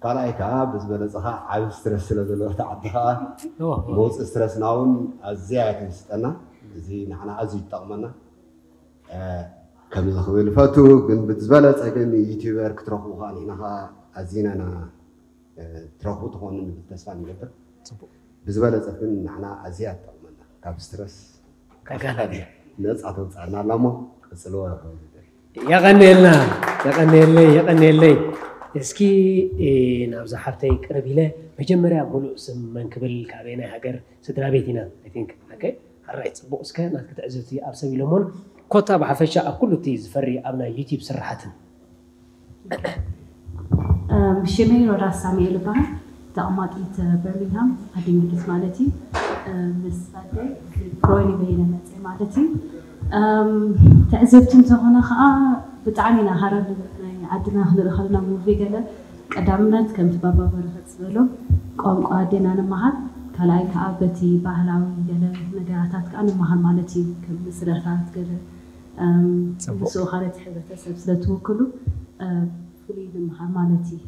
ካልኣይ ከዓ ብዝበለፀ ከዓ ዓብ ስትረስ ስለ ዘለዎ እቲ ዓዲ ከዓ እዎ፣ እዎ። መውፅእ ስትረስና እውን ኣዝያ እያ ተምስጠና። እዚ ንዓና ኣዝዩ ይጠቕመና። እ፣ ከምዚ ክብል ፈቱ ግን ብዝበለፀ ግን ዩቲዩበር ክትረኽቡ ከዓ ንሕና ከዓ ኣዚና ኢና ትረኽቡ ትኾኑ ንብል ተስፋ ንገብር። ብዝበለፀት ግን ንዓና ኣዝያ ትጠቕመና ካብ ስትረስ ነፃ ተውፅኣና ኣላ እሞ ቀፅልዎ። የቐንየልና። የቐንየለይ የቐንየለይ። እስኪ ናብዛ ሓፍተይ ቅርብ ኢለ መጀመርያ ሙሉእ ስም መን ክብል ካበየናይ ሃገር ስድራ ቤት ኢና? I think okay። ሕራይ ፅቡቕ እስከ ናትኪ ትዕዝብቲ ኣብ ሰብ ኢሎሞን ኮታ ብሓፈሻ ኣብ ኩሉ እቲ ዝፈሪ ኣብ ናይ ዩቲብ ስራሓትን ሽመይ ሮዳስ ሳሙኤል ይበሃል። ተቐማጢት በርሚንግሃም ዓዲ እንግሊዝ ማለት እዩ። ምስ ኣደይ ሮይኒ በየነ መፅእ ማለት እዩ። ትዕዝብቲ እንተኾነ ከዓ ብጣዕሚ ኢና ሃረር ንብል ናይ ዓድና ክንርኢ ከለና ሙቪ ገለ ቀዳምነት ከምቲ ባባ በረኸት ዝበሎ ቋንቋ ኣዴና ንምሃር፣ ካልኣይ ከዓ በቲ ባህላዊ ገለ ነገራታት ከዓ ንምሃር ማለት እዩ። ከም ስረታት ገለ ንስኡ ካልኦት ሕብረተሰብ ስለትውክሉ ፍሉይ ንምሃር ማለት እዩ።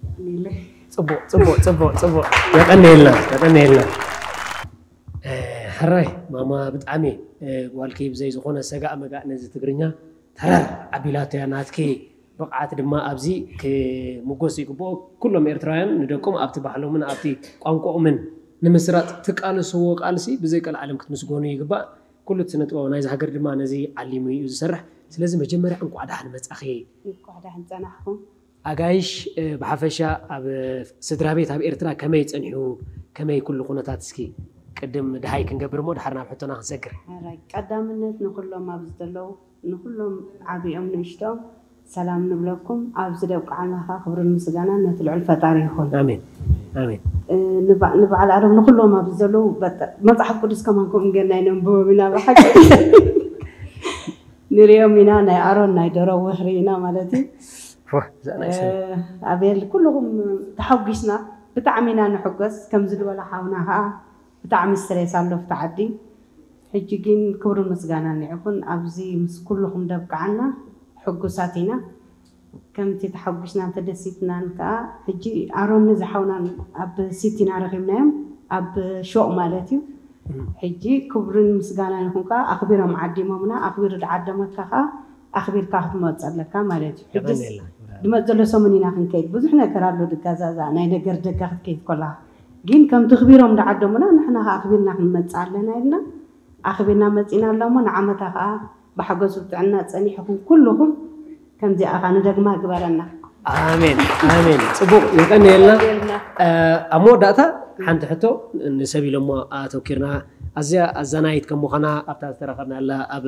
የቐንየለይ። ጽቡቕ ጽቡቕ ጽቡቕ ጽቡቕ። የቐንየልና የቐንየልና። ሕራይ ማማ ብጣዕሚ ጓልኪ ብዘይ ዝኾነ ሰጋእ መጋእ ነዚ ትግርኛ ተረር ኣቢላቶ እያ። ናትኪ ብቕዓት ድማ ኣብዚ ክምጎስ ይግብኦ። ኩሎም ኤርትራውያን ንደቆም ኣብቲ ባህሎምን ኣብቲ ቋንቋኦምን ንምስራጥ ትቃለስዎ ቃልሲ ብዘይ ቀልዓለም ክትምስገኑ ይግባእ። ኩሉ እቲ ስነ ጥበባዊ ናይዚ ሃገር ድማ ነዚ ዓሊሙ እዩ ዝሰርሕ። ስለዚ መጀመርያ እንቋዕ ደሓን መጻኺ። እንቋዕ ደሓን ጸናሕኩም። ኣጋይሽ ብሓፈሻ ኣብ ስድራ ቤት ኣብ ኤርትራ ከመይ ጸኒሑ፣ ከመይ ኩሉ ኩነታት እስኪ ቅድም ደሃይ ክንገብር እሞ ደሓር ናብ ሕቶና ክንሰግር። ሕራይ ቀዳምነት ንኩሎም ኣብዚ ዘለዉ ንኩሎም ዓብኦም ንእሽቶም ሰላም ንብለኩም። ኣብዚ ደብቅዓና ከዓ ክብርን ምስጋናን ነቲ ልዑል ፈጣሪ ይኹን። ኣሜን ኣሜን። ንበዓል ዓለም ንኩሎም ኣብዚ ዘለዉ መፅሓፍ ቅዱስ ከማን ከምኡ ጌርና ይነንብቦም ኢና ብሓቂ ንሪኦም ኢና። ናይ ኣሮን ናይ ደሮ ወህሪ ኢና ማለት እዩ። ኣቤል ኩልኹም ተሓጒስና ብጣዕሚ ኢና ንሕጎስ። ከምዚ ዝበለ ሓውና ከዓ ብጣዕሚ ስትሬስ ኣሎ ኣብቲ ዓዲ። ሕጂ ግን ክብርን ምስጋናን ንዕኹም ኣብዚ ምስ ኩልኹም ደብቅዓና ሕጉሳት ኢና። ከምቲ ተሓጒስናን ተደሲትናን ከዓ ሕጂ ኣሮን ዝሓውናን ኣብ ሲቲና ረኺብናዮም ኣብ ሾቕ ማለት እዩ። ሕጂ ክብርን ምስጋናን ይኹን ከዓ ኣኽቢሮም ዓዲሞምና ኣኽቢሩ ዝዓደመካ ከዓ ኣኽቢርካ ክትመፅ ኣለካ ማለት እዩ። ሕጅስ ድመፅ ዘሎ ሰሙን ኢና ክንከይድ ብዙሕ ነገር ኣሎ ድጋዛዛ ናይ ነገር ደጋ ክትከይድ ኮላ ግን ከም ትኽቢሮም ዝዓደሙና ንሕና ከዓ ኣኽቢርና ክንመፅእ ኣለና ኢልና ኣኽቢርና መፂና ኣሎ እሞ ንዓመታ ከዓ ብሓጎስ ብጥዕና ፀኒሕኩም ኩልኹም ከምዚኣ ከዓ ንደግማ ግበረና። ኣሜን ኣሜን። ፅቡቅ የቀንየልና። ኣብ መወዳእታ ሓንቲ ሕቶ ንሰብ ኢሎሞ ኣተኪርና ኣዝያ ኣዛናይት ከም ምዃና ኣብታ ዝተረኸብናላ ኣብ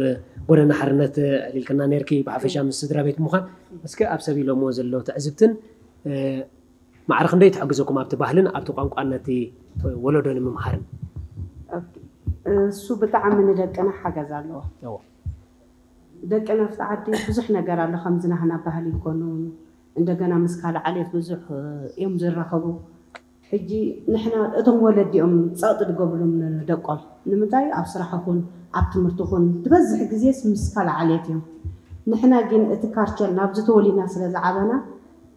ጎደና ሓርነት ዕሊልክና ነርኪ ብሓፈሻ ምስ ስድራ ቤት ምዃን እስከ ኣብ ሰብ ኢሎሞ ዘሎ ትዕዝብትን ማዕረ ክንደይ ትሕግዘኩም ኣብቲ ባህልን ኣብቲ ቋንቋን ነቲ ወለዶ ንምምሃርን? እሱ ብጣዕሚ ንደቅና ሓገዝ ኣለዎ። ደቅና ኣብቲ ዓዲ ብዙሕ ነገር ኣሎ ከምዚ ናህና ባህሊ ይኮኑን እንደገና ምስ ካልእ ዓሌት ብዙሕ እዮም ዝራኸቡ። ሕጂ ንሕና እቶም ወለዲ እዮም ጸቕጢ ዝገብሩሎም ንደቆም ንምንታይ ኣብ ስራሕ ኹን ኣብ ትምህርቲ ኹን ዝበዝሕ ግዜስ ምስ ካልእ ዓሌት እዮም። ንሕና ግን እቲ ካርቸል ናብዚ ተወሊድና ስለ ዝዓበና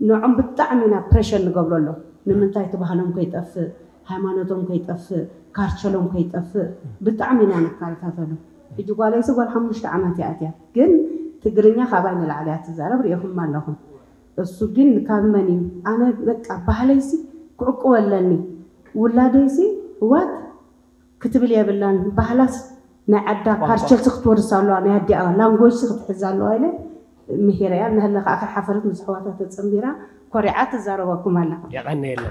ንዖም ብጣዕሚ ኢና ፕረሸር ንገብረሎም ንምንታይ እቲ ባህሎም ከይጠፍእ ሃይማኖቶም ከይጠፍእ ካርቸሎም ከይጠፍእ ብጣዕሚ ኢና ንከታተሎም። ሕጂ ጓለይሲ ጓል ሓሙሽተ ዓመት እያ ኣትያ ግን ትግርኛ ካባይ ንላዕሊ እያ ትዛረብ ሪኢኹማ ኣለኹም። እሱ ግን ካብ መን እዩ ኣነ በቃ ባህለይሲ ክዕቁበለኒ ውላደይሲ what ክትብል የብላን ባህላስ ናይ ዓዳ ካልቸርሲ ክትወርስ ኣለዋ ናይ ኣዲኣ ላንጎጅሲ ክትሕዝ ኣለዋ ኢለ ምሂረያ እናሃለ ከዓ ከይሓፈረት ምስ ኣሕዋታ ተፀንቢራ ኮሪዓ ትዛረበኩም ኣላ። የቐንየልና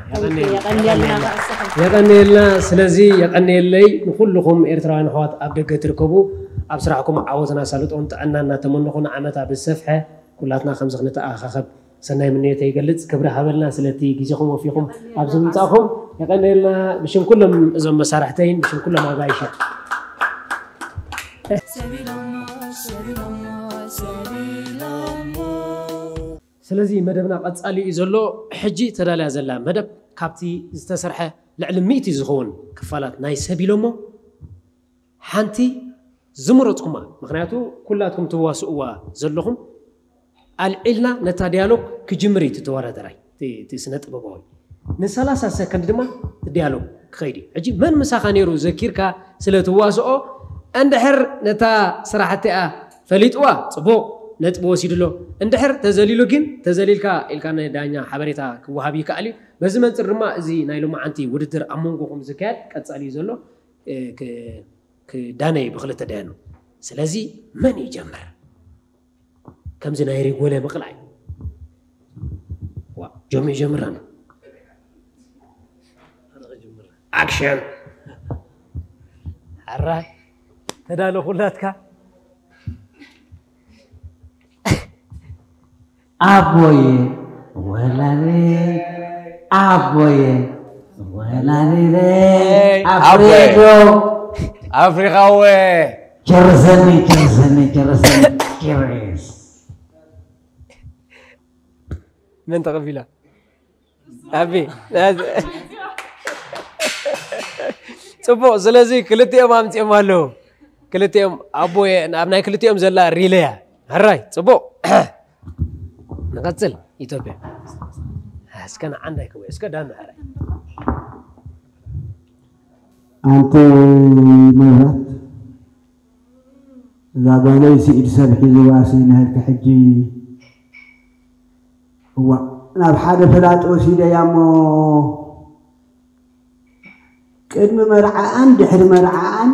የቐንየልና ስለዚ የቐንየለይ ንኩልኹም ኤርትራውያን ኣሕዋት ኣብ ደገ ትርከቡ ኣብ ስራሕኩም ዓወትን ኣሳልጦን ጥዕና እናተመነኹ ንዓመታ ብዝሰፍሐ ኩላትና ከምዚ ክንተኣኻኸብ ሰናይ ምንዮተይ ይገልፅ። ክብሪ ሃበልና ስለቲ ግዜኹም ወፊኹም ኣብዚ ምምፃእኹም የቐንየልና። ብሽም ኩሎም እዞም መሳርሕተይን ብሽም ኩሎም ኣጋይሽን። ስለዚ መደብና ቀፃሊ እዩ ዘሎ። ሕጂ ተዳልያ ዘላ መደብ ካብቲ ዝተሰርሐ ልዕሊ ሚእቲ ዝኸውን ክፋላት ናይ ሰብ ኢሎሞ ሓንቲ ዝመረፅኩማ ምክንያቱ ኩላትኩም ትዋስእዋ ዘለኹም ኣልዒልና ነታ ዲያሎግ ክጅምር እዩ እቲ ተወዳደራይ እቲ ስነ ጥበባዊ ንሰላሳ ሰከንድ ድማ ዲያሎግ ክኸይድ እዩ ሕጂ መን ምሳኻ ነይሩ ዘኪርካ ስለ ትዋስኦ እንድሕር ነታ ስራሕቲኣ ፈሊጥዋ ፅቡቕ ነጥቢ ወሲድሎ እንድሕር ተዘሊሉ ግን ተዘሊልካ ኢልካ ንዳኛ ሓበሬታ ክወሃብ ይከኣል እዩ በዚ መንፅር ድማ እዚ ናይ ሎማዓንቲ ውድድር ኣብ መንጎኹም ዝካየድ ቀፃሊ እዩ ዘሎ ክዳነይ ብክልተ ደያኑ ስለዚ መን ይጀምር ከምዚ ናይ ሪጎለ ምቕላይ ጆሚ ይጀምር ኣሎ ኣክሽን ሕራይ ተዳሎ ኩላትካ ኣቦየ ወላሌ ኣቦየ ወላዲተይ ኣፍሬዶ ኣፍሪኻወ ጨርሰኒ ጨርሰኒ ጨርሰኒ ጨርስ መን ተቐቢላ ኣቢ ጽቡቕ ስለዚ ክልቲኦም ኣምፂኦም ኣለዉ ክልቲኦም ኣቦየ ኣብ ናይ ክልቲኦም ዘላ ሪለያ ሕራይ ጽቡቕ ንቐፅል ኢትዮጵያ እስከ ንዓንዳይ ክወ እስከ ዳና ሕራይ ኣንተ መብራት እዛ ጓለይ ስኢድ ሰብ ሒዝዋ ሲንህልኪ ሕጂ እዋ ናብ ሓደ ፈላጥ ወሲደያ እሞ ቅድሚ መርዓኣን ድሕሪ መርዓኣን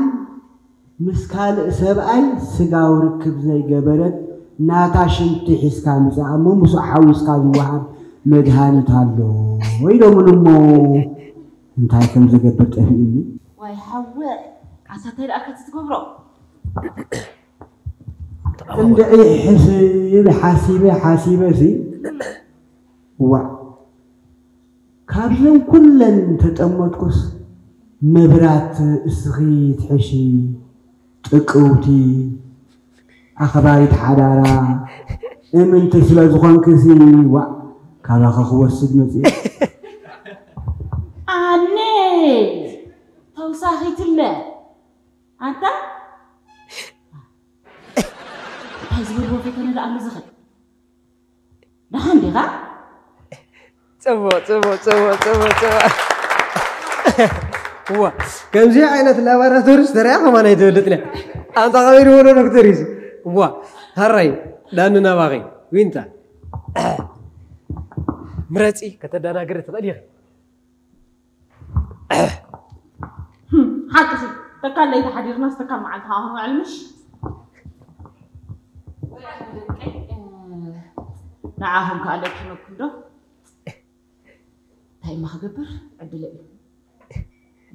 ምስ ካልእ ሰብኣይ ስጋዊ ርክብ ዘይገበረት ናታ ሽንቲ ሒዝካ ምፃእ እሞ ምስኡ ሓዊስካ ዝወሃብ መድሃኒት ኣሎ ኢሎምን እሞ እንታይ ከም ዝገብር ጠፊእኒ። ዋይ ሓወ ኣሳታይ ደኣ ከቲ ትገብሮ እንድዒ ሕስብ ሓሲበ ሓሲበ ሲ ዋዕ ካብዘን ኩለን ተጠመጥኩስ መብራት እስኺ ትሕሺ ጥቅውቲ ኣኽባሪት ሓዳራ እምንቲ ስለ ዝኾንክሲ ዋዕ ካባኺ ክወስድ መፅየ ኣነ ተውሳኺትለ ኣንታ እንታይ ዝብልዎ ፈተነ ደኣ ምዝኽል ደሓን ዲኻ ጽቡቕ ጽቡቕ ጽቡቕ ጽቡቕ ጽቡቕ እዋ ከምዚ ዓይነት ላባራቶሪ ዝተረያ ከማን ኣይትፈልጥን እያ ኣንታ ከመይ ድበሎ ዶክተር እዩ እዋ ሃራይ ዳኒ ናባኺ ዊንታ ምረፂ ከተደናግሪ ትኽእል ኢኺ ሓቂ ተካል ለይቲ ሓዲርና ዝተካል መዓልቲ ከዓ ክንውዕል ምሽ ንዓኹም ከዓ ለኪመኩም ዶ እንታይ እማ ክገብር ዕድለ እዩ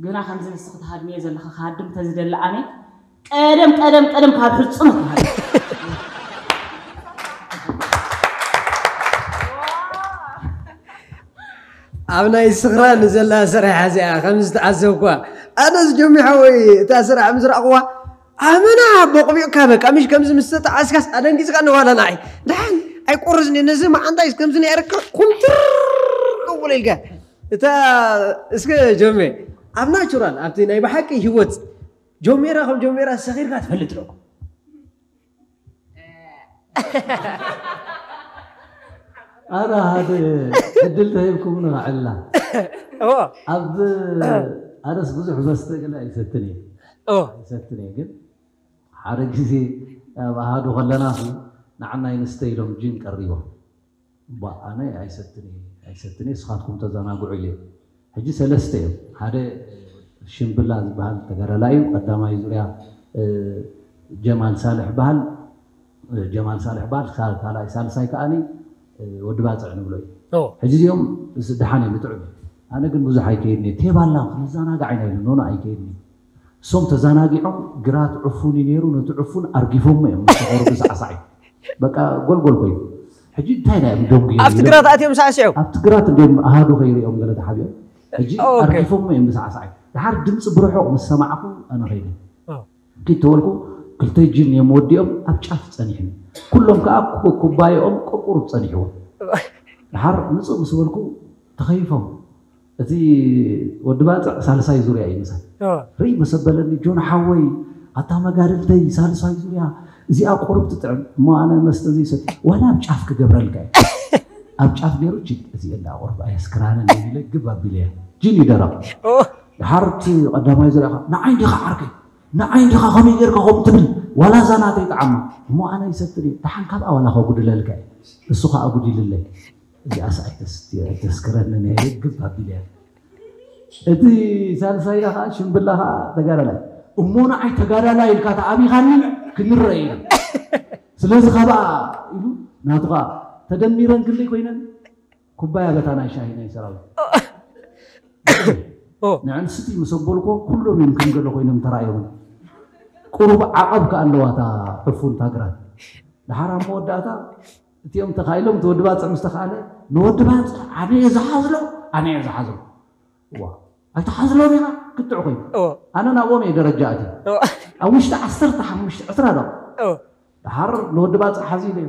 ግና ከምዚ ንስኺ ትሃድምዮ ዘለኺ ክሃድም ተዝደሊ ኣነ ቀደም ቀደም ቀደም ካብ ሕፁም ትሃድም ኣብ ናይ ስኽራን ዘላ ስራሕ እዚኣ ከም ዝተዓዘብኳ ኣነስ ጆሚ ሓወይ እታ ስራሕ ምስ ረኣኽዋ ኣመና ቦቕቢቕካ በቃ ምሽ ከምዚ ምስ ተጣዓስካስ ኣደንጊፅካ ንዋላ ንዓይ ድሓን ኣይቆርዝኒ ነዚ መዓንታይስ ከምዚ ናይ ኣረካ ኩምትር ቅቡል ኢልካ እታ እስከ ጆሜ ኣብ ናቹራል ኣብቲ ናይ ብሓቂ ህይወት ጆሜራ ከም ጆሜራ ሰኺርካ ትፈልጥ ዶ ኣረ ሓደ ዕድል ተሂብኩም ንኸዕላ ኣብ ኣነስ ብዙሕ መስተ ገለ ኣይሰትን እየ ኣይሰትን እየ ግን ሓደ ግዜ ኣብ ኣሃዱ ከለና ንዓና ይንስተ ኢሎም ጅን ቀሪቦም እባ ኣነ ኣይሰትን እየ ኣይሰትን እየ ንስኻትኩም ተዘናግዑ ኢለ ሕጂ ሰለስተ እዮም ሓደ ሽምብላ ዝበሃል ተጋዳላይ እዩ ቀዳማይ ዙርያ ጀማል ሳልሕ በሃል ጀማል ሳልሕ በሃል ካልኣይ ሳልሳይ ከዓኒ ወዲ ባፅዕ ንብሎ እዩ ሕጂ እዚኦም ድሓን እዮም ብጥዑም ኣነ ግን ብዙሕ ኣይከይድኒ ቴባላ ክንዘናጋዕ ኢና ኢሉ ኖኖ ኣይከይድኒ እሶም ተዘናጊዖም ግራት ዕፉን እዩ ነይሩ ነቲ ዕፉን ኣርጊፎሞ እዮም ምስ ተቐርቡ ሳዕሳዕ እዩ በቃ ጎልጎል ኮይኑ ሕጂ እንታይ ናይ እዮም ደንጉ ኣብቲ ግራት ኣትዮም ሳዕስዑ ኣብቲ ግራት እንዲም ኣሃዱ ከይሪኦም ገለ ተሓቢኦም ሕጂ ኣርጊፎሞ እዮም ብሳዕሳዕ እዩ ድሓር ድምፂ ብርሑቕ ምስ ሰማዕኩ ኣነ ከይደ ኪድ ተበልኩ ክልተ ጅን እዮም ወዲኦም ኣብ ጫፍ ፀኒሕኒ ኩሎም ከዓ ኩባየኦም ቁርቁሩብ ፀኒሕዎም ድሓር ምፅእ ምስ በልኩ ተኸይፎም እቲ ወዲ ባፅዕ ሳልሳይ ዙርያ እዩ ምሳይ ርኢ መሰበለኒ ጆን ሓወይ ኣታ መጋድልተይ ሳልሳይ ዙርያ እዚኣ ቁሩብ ትጥዕም እሞ ኣነ መስተ ዘይሰት ዋላ ኣብ ጫፍ ክገብረልካ እዩ ኣብ ጫፍ ገይሩ ጅን እዚ እንዳ ቁሩብ ኣየስክራንን ኢለ ግብ ኣቢለያ ጅን ይደረቕ ድሓር እቲ ቀዳማይ ዙርያ ንዓይ እንዲኻ ዓርከይ ንዓይ እንዲኻ ከመይ ጌርካ ከምኡ ትብል ዋላ እዛ ናተይ ጣዕማ እሞ ኣነ ይሰትን እየ ደሓን ካብኣ ዋላ ከጉድለልካ እየ እሱ ከዓ ኣጉዲልለይ እዚኣስ ኣይተስክረንን እየ ግብ ኣቢለያ እቲ ሳልሳይ ከዓ ሽምብላ ከዓ ተጋዳላይ እሞ ንዓይ ተጋዳላይ ኢልካ ተኣቢኻኒ ክንረአ ኢና ስለዚ ካብኣ ኢሉ ናቱ ከዓ ተደሚረን ክንደይ ኮይነን ኩባያ በታ ናይ ሻሂ ናይ ሰራዊት ንዕንስቲ ምስ ኣበልኮ ኩሎም እዮም ከም ገለ ኮይኖም ተራእዮም ቁሩብ ዓቐብ ከኣ ኣለዋ እታ ዕፉን ታግራት ድሓር ኣብ መወዳእታ እቲኦም ተኻኢሎም እቲ ወዲ ባፅዕ ምስ ተኻእለ ንወዲ ባፅዕ ኣነ እየ ዝሓዝሎ ኣነ እየ ዝሓዞ። ዋ ኣይትሓዝሎን ኢኻ ክትዕ ኮይኑ። ኣነ ናብኦም እየ ደረጃ ኣትየ። ኣብ ውሽጢ ዓሰርተ ሓሙሽተ ዕስራ ደቂቕ ድሓር ንወዲ ባፅዕ ሓዚለዮ።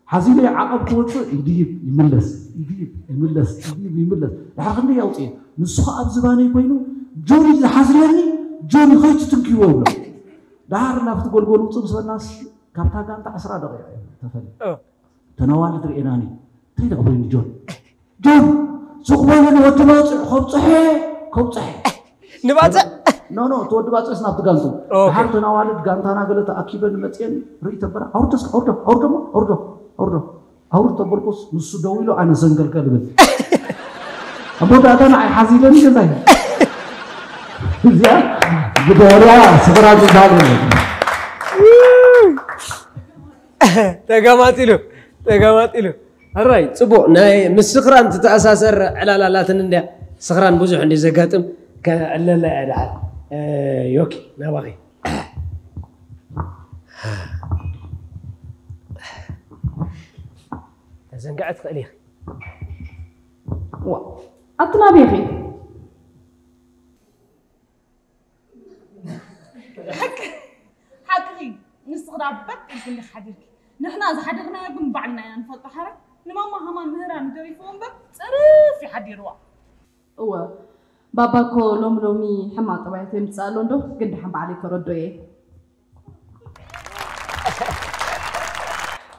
ሓዚለዮ ዓቐብ ክወፅእ ይድይብ ይምለስ፣ ይድይብ ይምለስ፣ ይድይብ ይምለስ። ድሓር ክንደይ ኣውፅኤ። ንሱ ከዓ ኣብ ዝባነይ ኮይኑ ጆኒ ዝሓዝለኒ፣ ጆኒ ከይትትንክይዎ ይብሎ። ድሓር ናብቲ ጎልጎል ውፅእ ምስ በልናስ ካብታ ጋንታ ዕስራ ደቂቕ እየ ተፈልየ። ተነዋልድ ርኤናኒ። እንታይ ደኣ ኮይኑ ጆን? ጆን! ሱቕ በሉ ንወዲ ባፅዕ ከብፅሐ፣ ከብፅሐ። ንባፅዕ? ኖ ኖ እቲ ወዲ ባፅዕስ ናብቲ ጋንቱ። ድሓር ተናዋልድ ጋንታና ገለ ተኣኪበን መፅየን ርኢ ተበራ ኣውርዶ እስከ ኣውርዶ ኣውርዶ እሞ ኣውርዶ ኣውርዶ ኣውርዶ ተበልኩስ ንሱ ደው ኢሉ ኣነ ዘንገልገል እብል። ኣብ መወዳእታ ንዓይ ሓዚለኒ ገዛይ። እዚኣ ብድሕሪኣ ስፍራ ዝበሃል የለን። ተጋማጢሉ ተጋማጢሉ። ሕራይ ፅቡቕ ናይ ምስ ስኽራን ትተኣሳሰር ዕላል ኣላትን እንድያ። ስኽራን ብዙሕ እንዲ ዘጋጥም ከዕለላ እያ ድሓር። ዮኪ ናባኺ። ተዘንግዐ ትኽእል ኢኺ። ኣቲ ናበይ ኢኺ? ሓቅኺ ንስኺ ዳ በጥ ኢልክሊ ሓዲርኪ። ንሕና ዝሓደርናዮ ግን ባዕልና ኢና ንፈልጦ። ሓራ ንማማ ሃማን ምህራን ተሪፍዎ እምበር ፅርፍ ይሓዲርዋ። እወ ባባ እኮ ሎሚ ሎሚ ሕማቕ ጠባያት የምፅእ ኣሎ እንዶ ግን ደሓን ባዕለይ ከረዶ እየ።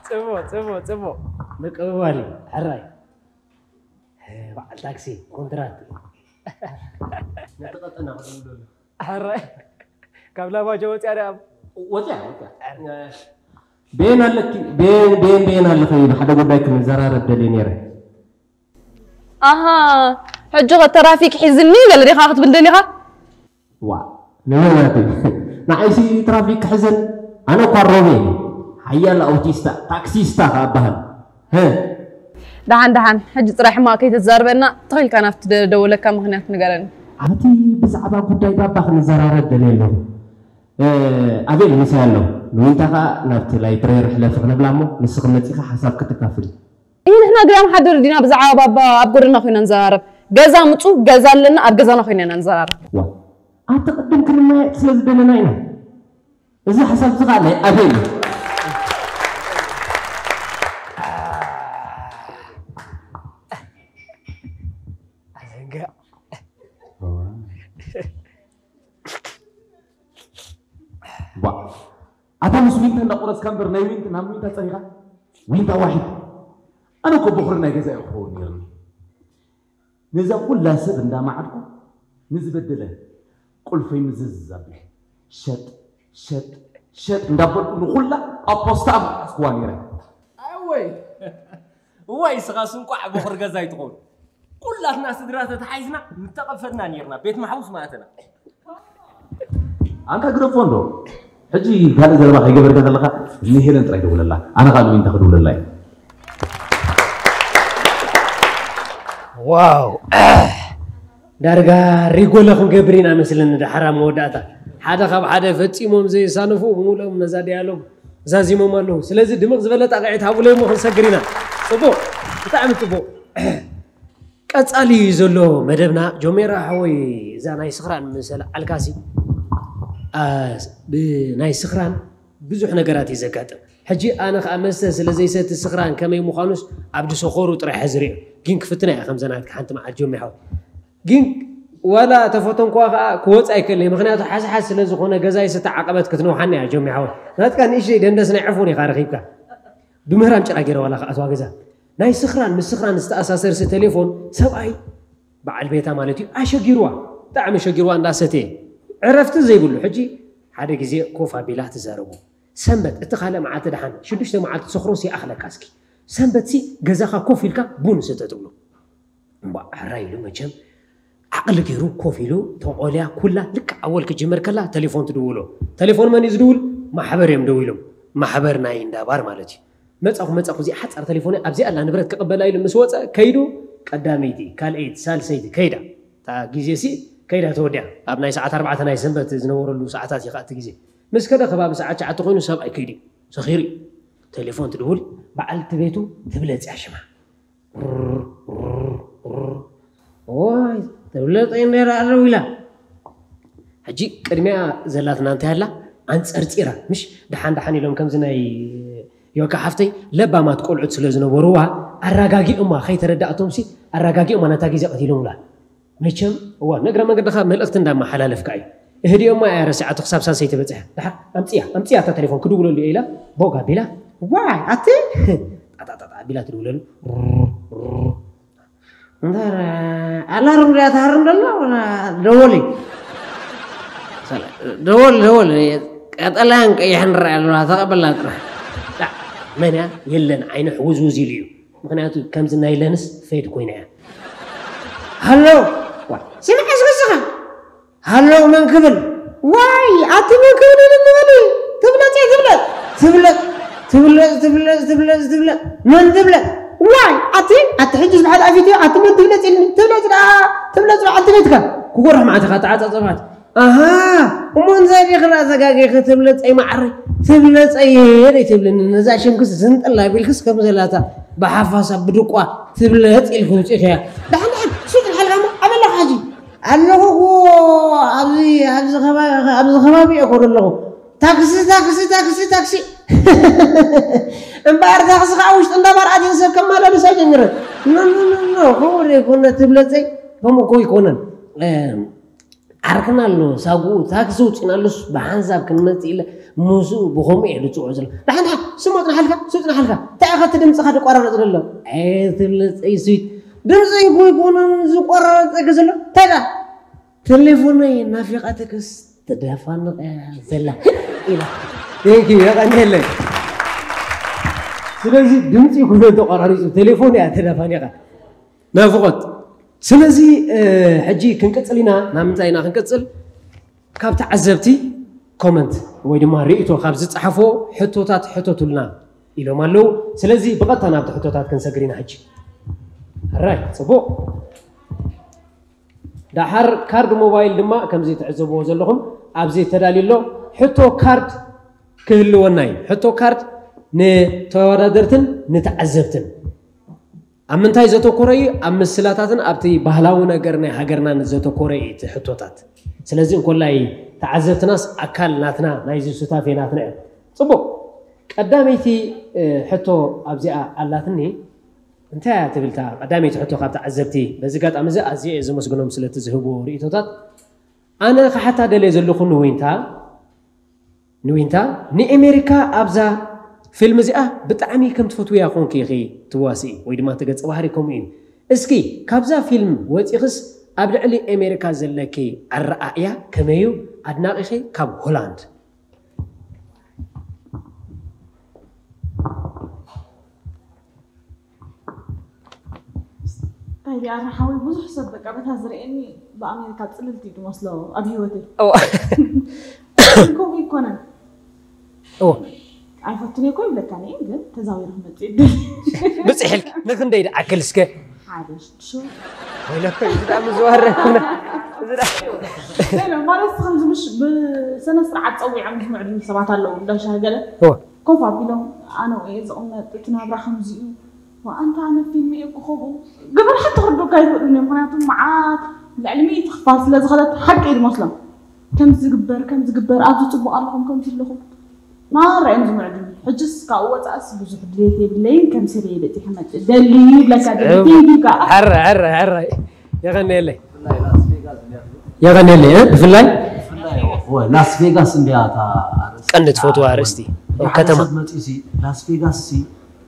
ፅቡቕ ፅቡቕ ፅቡቕ ምቅብባል እዩ። ሕራይ በዓል ታክሲ ኮንትራት ነቲ ቀጠና ክደውለሉ። ሕራይ ካብ ላባጆ ወፅያ ድኣ ወፅያ ወፅያ ቤን ኣለኪ ቤን ቤን ቤን ኣለኺ ሓደ ጉዳይ ክንዘራረብ ደልየ ነይረ። ኣሃ ሕጂ ኸ ተራፊክ ሒዝኒ በለ ዲኻ ክትብል ደሊኻ? ዋ ንመናት ንዓይሲ ትራፊክ ክሕዘን ኣነ እኳ ሮቤ ሓያል ኣውቲስታ ታክሲስታ ከኣ በሃል። ደሓን ደሓን ሕጂ ጥራይ ሕማቕ ከይተዛርበና ተኺልካ ናብቲ ደወለካ ምኽንያት ንገረኒ። ኣብቲ ብዛዕባ ጉዳይ ባባ ክንዘራረብ ደልየ ኣለኹ። ኣቤል ምሳይ ኣሎ ንዊንታ ከኣ ናብቲ ላይብረሪ ሕለፊ ክነብላ እሞ ንስኺ መጺኻ ሓሳብ ክትካፍሊ። እይ ንሕና ግዳም ሓደር ዲና ብዛዕባ ባባ ኣብ ጎደና ኮይና ንዘራረብ። ገዛ ምጹ ገዛ ኣለና ኣብ ገዛና ኮይና ኢና ንዘራረብ። ዋ ኣቲ ቅድም ክንመያየጥ ስለ ዝደለና ኢና። እዚ ሓሳብ እዚ ከዓ ናይ ኣቤል እዩ። ኣታ ምስ ዊንታ እንዳቆረፅካ እምበር ናይ ዊንታ ናብ ዊንታ ፀኒኻ ዊንታ ዋሒድ ኣነ እኮ በኹሪ ናይ ገዛ እየ ክኸውን ነይርኒ ነዛ ኩላ ሰብ እንዳማዓድኩ ንዝበደለ ቁልፈይ ምዝዝ ኣቢለ ሸጥ ሸጥ ሸጥ እንዳበልኩ ንኹላ ኣብ ፖስታ ኣብ መዓስኩዋ ነይረ ኣወይ እዋይ እስኻስ እንቋዕ በኹሪ ገዛ ኣይትኸውን ኩላትና ስድራ ተተሓሒዝና ምተቐፈድና ኔርና ቤት ማሕቡስ ማእተና። ኣንታ ግደፎ እንዶ ሕጂ ካልእ ዘረባ ከይገበርካ ከለኻ ንሄለን ጥራይ ደውለላ ኣነ ካልእ እንታይ ክድውለላ እየ። ዋው ዳርጋ ሪጎለ ክንገብር ኢና መስለኒ። ደሓር ኣብ መወዳእታ ሓደ ካብ ሓደ ፈጺሞም ዘይሳነፉ ብምሉኦም ነዛ ዲያሎግ ዛዚሞም ኣለዉ። ስለዚ ድምቕ ዝበለ ጣቕዒት ሃቡለይ እሞ ክንሰግር ኢና። ጽቡቕ፣ ብጣዕሚ ጽቡቕ። ቀጻሊ ዘሎ መደብና ጆሜራ ሓወይ እዛ ናይ ስኽራን ምስ ኣልዓልካሲ ብናይ ስኽራን ብዙሕ ነገራት እዩ ዘጋጥም። ሕጂ ኣነ ከኣ መስተ ስለ ዘይሰቲ ስኽራን ከመይ ምዃኑስ ኣብ ድሰኾሩ ጥራሕ እየ ዝሪኦ። ግን ክፍትና እየ ከምዘ ናትካ ሓንቲ መዓልቲ ጆሜ ሓወይ። ግን ዋላ ተፈተንኩዋ ከኣ ክወጽእ ኣይክእልን እየ። ምኽንያቱ ሓዝሓዝ ስለ ዝኾነ ገዛይ ስተ ዓቐበት ክትነውሓኒ እያ ጆሜ ሓወይ። ናትካ ንእሽተይ ደንደስ ናይ ዕፉን ኢኻ ረኺብካ። ብምህራም ጭራ ገይረ ዋላ ክኣትዋ ገዛ። ናይ ስኽራን ምስ ስኽራን ዝተኣሳሰርሲ ቴሌፎን ሰብኣይ በዓል ቤታ ማለት እዩ ኣሸጊርዋ ብጣዕሚ ሸጊርዋ እንዳሰተየ ዕረፍቲ ዘይብሉ ሕጂ ሓደ ግዜ ኮፍ ኣቢላ ትዛረቦ ሰንበት እቲ ካልእ መዓልቲ ደሓን ሽዱሽተ መዓልቲ ትሰኽሮስ ይኣኽለካ እስኪ ሰንበትሲ ገዛኻ ኮፍ ኢልካ ቡን ስተ ትብሎ እምቧእ ሕራይ ኢሉ መቸም ዓቕሊ ገይሩ ኮፍ ኢሉ ተቖልያ ኩላ ልክዕ ኣወል ክጅምር ከላ ተሌፎን ትድውሎ። ተሌፎን መን እዩ ዝድውል? ማሕበር እዮም ደዊሎም። ማሕበር ናይ እንዳባር ማለት እዩ። መጻኹ መጻኹ እዚኣ ሓጻር ተሌፎን ኣብዚኣ ኣላ ንብረት ክቕበላ ኢሉ ምስ ወጸ ከይዱ ቀዳመይቲ፣ ካልኣይቲ፣ ሳልሰይቲ ከይዳ። እታ ግዜ ሲ ከይዳ ተወዲኣ። ኣብ ናይ ሰዓት ኣርባዕተ ናይ ሰንበት ዝነበረሉ ሰዓታት እዩ እቲ ግዜ። ምስ ከደ ከባቢ ሰዓት ትሽዓተ ኮይኑ ሰብኣይ ከይዱ እዩ። ሰኺሩ እዩ። ተሌፎን ትድውል በዓልቲ ቤቱ ትብለጽ እያ ሽማ። ለጠይ እንዴራ ኣረው ኢላ። ሕጂ ቅድሚያ ዘላትና እንታይ ኣላ? ኣንጸርጺራ፣ ምሽ? ደሓን ደሓን ኢሎም ከምዚ ናይ ዮካ ሓፍተይ ለባማት ቆልዑት ስለ ዝነበርዋ ኣረጋጊኦማ፣ ከይተረዳእቶምሲ ኣረጋጊኦማ ነታ ግዜ ቀቲሎምላ። መቸም እዋ ንእግረ መንገድኻ መልእኽቲ እንዳመሓላለፍካ እዩ። እህዲኦማ እያ ረሲዓቶ ክሳብ ሳልሰይቲ በጺሐ። ደሓር ኣምጽያ ኣምጽያ እታ ቴሌፎን ክድውለሉ እየ ኢላ ቦግ ኣቢላ ዋይ ኣቲ ጣጣጣጣ ኣቢላ ትድውለሉ። እንታይ ኣላርም ድያ ትሃርም ደሎ? ደወል እዩ። ደወል ደወል። ቀጠልያን ቀይሕን ንረኣ ኣለዋ ተቐበልና ጥራሕ። ዳ፣ መን እያ? የለን ዓይኒ ሕውዝውዝ ኢሉ እዩ። ምክንያቱ ከምዚ ናይ ለንስ ፌድ ኮይና እያ። ሃሎ። ዋ፣ ስምዐ እስኪ እስኻ። ሃሎ መን ክብል? ዋይ ኣቲ መን ክብል ኢልኒ በሊ። ትብለጽ እየ ትብለጽ። ትብለጽ ትብለጽ ትብለጽ ትብለጽ ትብለጽ። መን ትብለጽ? ዋይ ኣቲ ኣቲ ሕጂ ዝበሓል ኣፊት እዮ ኣቲ መን ትብለጽ ኢልኒ? ትብለጽ ደኣ ትብለጽ ደኣ ኣቲ ቤትካ። ክጎርሕ መዓት ኢኻ ተዓጻጸፋት። ኣሃ እሞ እንታይ ዲኺ ራ ዘጋጊኺ ትብለጸይ መዓረይ? ትብለጸይ ደይ ትብልኒ ነዛ ሽምክስ ዝንጥላ ቢልክስ ከም ዘላታ ብሓፋሳ ብድቋ ትብለጽ ኢልኪ ውጺእኽያ። ደሓን ደሓን ሱቅ ንሓልካ እሞ ኣበላኻ ሕጂ ኣለኹ እኮ ኣብዚ ኣብዚ ከባቢ ኣብዚ ከባቢ እየ እኮ ዘለኹ። ታክሲ ታክሲ ታክሲ ታክሲ እምበኣር ታክሲ ከዓ ውሽጢ እንዳ ባር ኣትየን ሰብ ከመላለስ ኣይጀምረን። ኖ ኖ ኖ ኖ ከምኡ ዘይኮነ ትብለፀይ ከምኡ እኮ ኣይኮነን። ዓርክና ኣሎ ሳጉኡ ታክሲ ውፅእናሉስ ብሓንሳብ ክንመፅእ ኢለ ምስኡ ብኸምኡ እየ ዝፅውዖ ዘሎ። ደሓን ደሓን ስሞጥ ንሓልካ ስሞጥ ንሓልካ እንታይ ኢኻ እቲ ድምፅኻ ዝቆራረፅ ዘሎ? ትብለፀይ ስዊት ድምፂ እኮ ኣይኮነን ዝቆራረፀ ዘሎ እንታይ ደኣ ተሌፎነይ ናፊቓትክስ ትደፋንቕ እያ ዘላ ኢላ። ቴንክ ዩ የቐንየለይ። ስለዚ ድምፂ ኩሎ ተቆራሪፁ ቴሌፎን እያ ተደፋኒቓ ናፍቖት። ስለዚ ሕጂ ክንቅፅል ኢና። ናብ ምንታይ ኢና ክንቅፅል? ካብ ተዓዘብቲ ኮመንት ወይ ድማ ርእቶ ካብ ዝፀሓፎ ሕቶታት ሕተቱልና ኢሎም ኣለዉ። ስለዚ ብቐጥታ ናብቲ ሕቶታት ክንሰግር ኢና ሕጂ። ራይ ፅቡቕ። ደሓር ካርድ ሞባይል ድማ ከምዚ ትዕዘብዎ ዘለኹም ኣብዚ ተዳልዩ ኣሎ። ሕቶ ካርድ ክህልወና እዩ። ሕቶ ካርድ ንተወዳደርትን ንተዓዘብትን ኣብ ምንታይ ዘተኮረ እዩ? ኣብ ምስላታትን ኣብቲ ባህላዊ ነገር ናይ ሃገርናን ዘተኮረ እዩ እቲ ሕቶታት። ስለዚ እንኮላይ ተዓዘብትናስ ኣካል ናትና ናይዚ ሱታፌ ናትና እዮም። ፅቡቕ። ቀዳመይቲ ሕቶ ኣብዚኣ ኣላትኒ። እንታይ እያ ትብል እታ ቀዳመይቲ ሕቶ ካብ ተዓዘብቲ? በዚ ኣጋጣሚ እዚ ኣዝየ እየ ዘመስግኖም ስለቲ ዝህብዎ ርእይቶታት። ኣነ ክሓታ ደልየ ዘለኹ ንዊንታ፣ ንዊንታ ንኤሜሪካ ኣብዛ ፊልም እዚኣ ብጣዕሚ ከም ትፈትውያ ኮንኪ ኢኺ ትዋስኢ ወይ ድማ እቲ ገጸ ባህሪ ከምኡ እዩ። እስኪ ካብዛ ፊልም ወጺኽስ ኣብ ልዕሊ ኤሜሪካ ዘለኪ ኣረኣእያ ከመይ እዩ? ኣድናቒኺ ካብ ሆላንድ። ታዲያ ኣነ ሓወይ ብዙሕ ሰብ በቃ በታ ዝርእየኒ ብኣሜሪካ ፅልልቲ እዩ ዝመስሎ ኣብ ህይወተይ እዋ ከምኡ ይኮነን እዋ ኣይፈቱን እኮ ይብለካ እየ ግን ተዛዊረ ክመፅእ ይብል ብፅሕልኪ ንክንደይ ድኣክል እስከ ሓደ ሽዱሽተ ወይለኮ እዚ ብጣዕሚ ዝዋረ ይኮነ እዚ ደኣ ዘይለ ማለት ከምዚ ምሽ ብስነ ስርዓት ፀዊዖም ዝምዕድሉ ሰባት ኣለዉ እንዳ ሻሂ ገለ እዋ ኮፍ ኣቢሎም ኣነ እየ ዝቕመጥ እቲ ናብራ ከምዚ እዩ ኣንታ ኣነ ፊልም እየ ክኸቡ ግበር ሓንቲ ክርዱካ ይኽእሉ እዮም ምክንያቱ መዓት ልዕሊ ሚእቲ ክፋል ስለ ዝኸደት ሓቂ እዩ ዝመስሎም ከምዚ ዝግበር ከምዚ ዝግበር ኣብዚ ፅቡቅ ኣለኹም ከምዚ ኣለኹም ማራ እዮም ዝምዕዱ ሕጅስ ካብኡ ወፃእስ ብዙሕ ድሌት የብለይን ከም ሰበየ በፂሐ መፅእ ደልዩ ይብለካ ደልዩ ከዓ ሕረ ሕረ ሕረ የቐንየለይ የቐንየለይ እ? ብፍላይ ላስ ቬጋስ እንዲያ እታ ኣርእስቲ። ቀንዲ ትፈትዋ ኣርእስቲ ሓደ ከተማ ሰብ መፂኡ ሲ ላስ ቬጋስ ሲ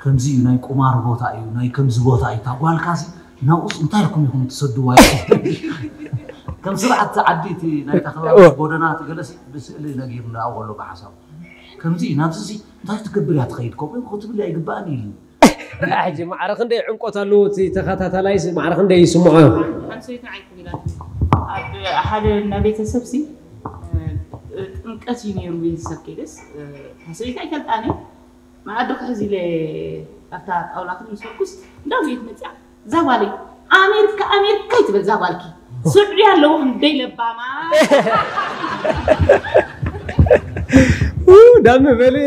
ከምዚ እዩ ናይ ቁማር ቦታ እዩ ናይ ከምዚ ቦታ እዩ እታ ጓልካ ሲ ናብኡስ እንታይ ኢልኩም ኢኹም ትሰድዋ ኢኹም ከም ስርዓት ዓዲ እቲ ናይታ ከባቢ እወ። ጎደና እቲ ገለሲ ብስእሊ ነጊርና ኣብኡ ኣሎ ብሓሳብ ከምዚ እዩ ናብዚ ሲ እንታይ ትገብር እያ ትኸይድ ከምኡ ኢኹም ክትብል ኣይግባእን ኢሉ ሕጂ ማዕረ ክንደይ ዕምቆት ኣለዎ እቲ ተኸታታላይስ ማዕረ ክንደይ ይስምዖ ሓንቲ ሰበይቲ ንዓይ ትብላትኒ ኣብ ሓደ ናይ ቤተሰብ ሲ ጥምቀት እዩ ነይሩ ቤተሰብ ከይደስ እታ ሰበይቲ ኣይፈልጣኒ መኣዲ ክሕዝ ኢለ ኣብታ ጣውላ ክድምሰኩስ እንዳውየት መፅያ እዛ ጓለይ ኣሜሪካ ኣሜሪካ ይትበል እዛ ጓልኪ ስዑዲ ኣለዉ ክንደይ ለባማ ዳሚ በሊ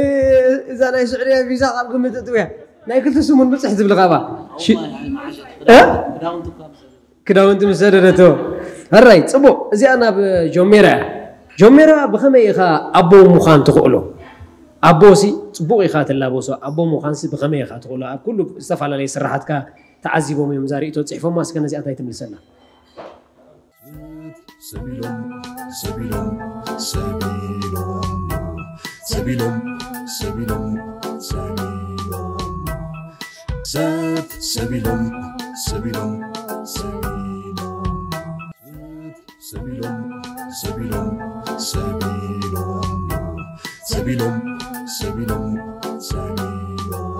እዛ ናይ ስዑድያ ቪዛ ካብ ግምት እትውያ ናይ ክልተ ስሙን ብፅሕ ትብል ካባ ክዳውንቲ ምስ ሰደደቶ ሕራይ ጽቡቕ፣ እዚኣ ናብ ጆሜራ እያ። ጆሜራ፣ ብኸመይ ኢኻ ኣቦ ምዃን ትኽእሎ? ኣቦሲ ጽቡቕ ኢኻ ትላበሶ፣ ኣቦ ምዃንሲ ብኸመይ ኢኻ ትኽእሎ? ኣብ ኩሉ ዝተፈላለየ ስራሓትካ ተዓዚቦም እዮም፣ እዛ ርእይቶ ጽሒፎማ። እስከ ነዚኣ እንታይ ትምልሰላ? ሰቢሎም ሰቢሎም ሰቢሎም ሰቢሎም ሰቢሎም ሰቢሎም ሰብ ሰቢሎም ሰቢሎም ሰቢሎም ሰቢሎም ሰቢሎም ሰቢሎም ሰቢሎም ሰቢሎም ሰቢሎም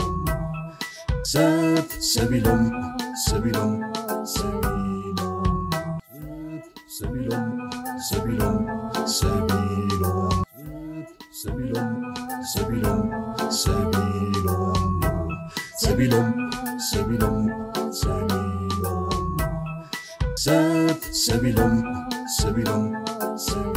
ሰብ ሰቢሎም ሰቢሎም ሰቢሎም ሰቢሎም ሰቢሎም ሰቢሎም ሰቢሎም ሰቢሎም ሰቢሎም ሰቢሎም ሰቢሎም ሰቢሎም ሰብ ሰቢሎም ሰቢሎም ሰቢሎም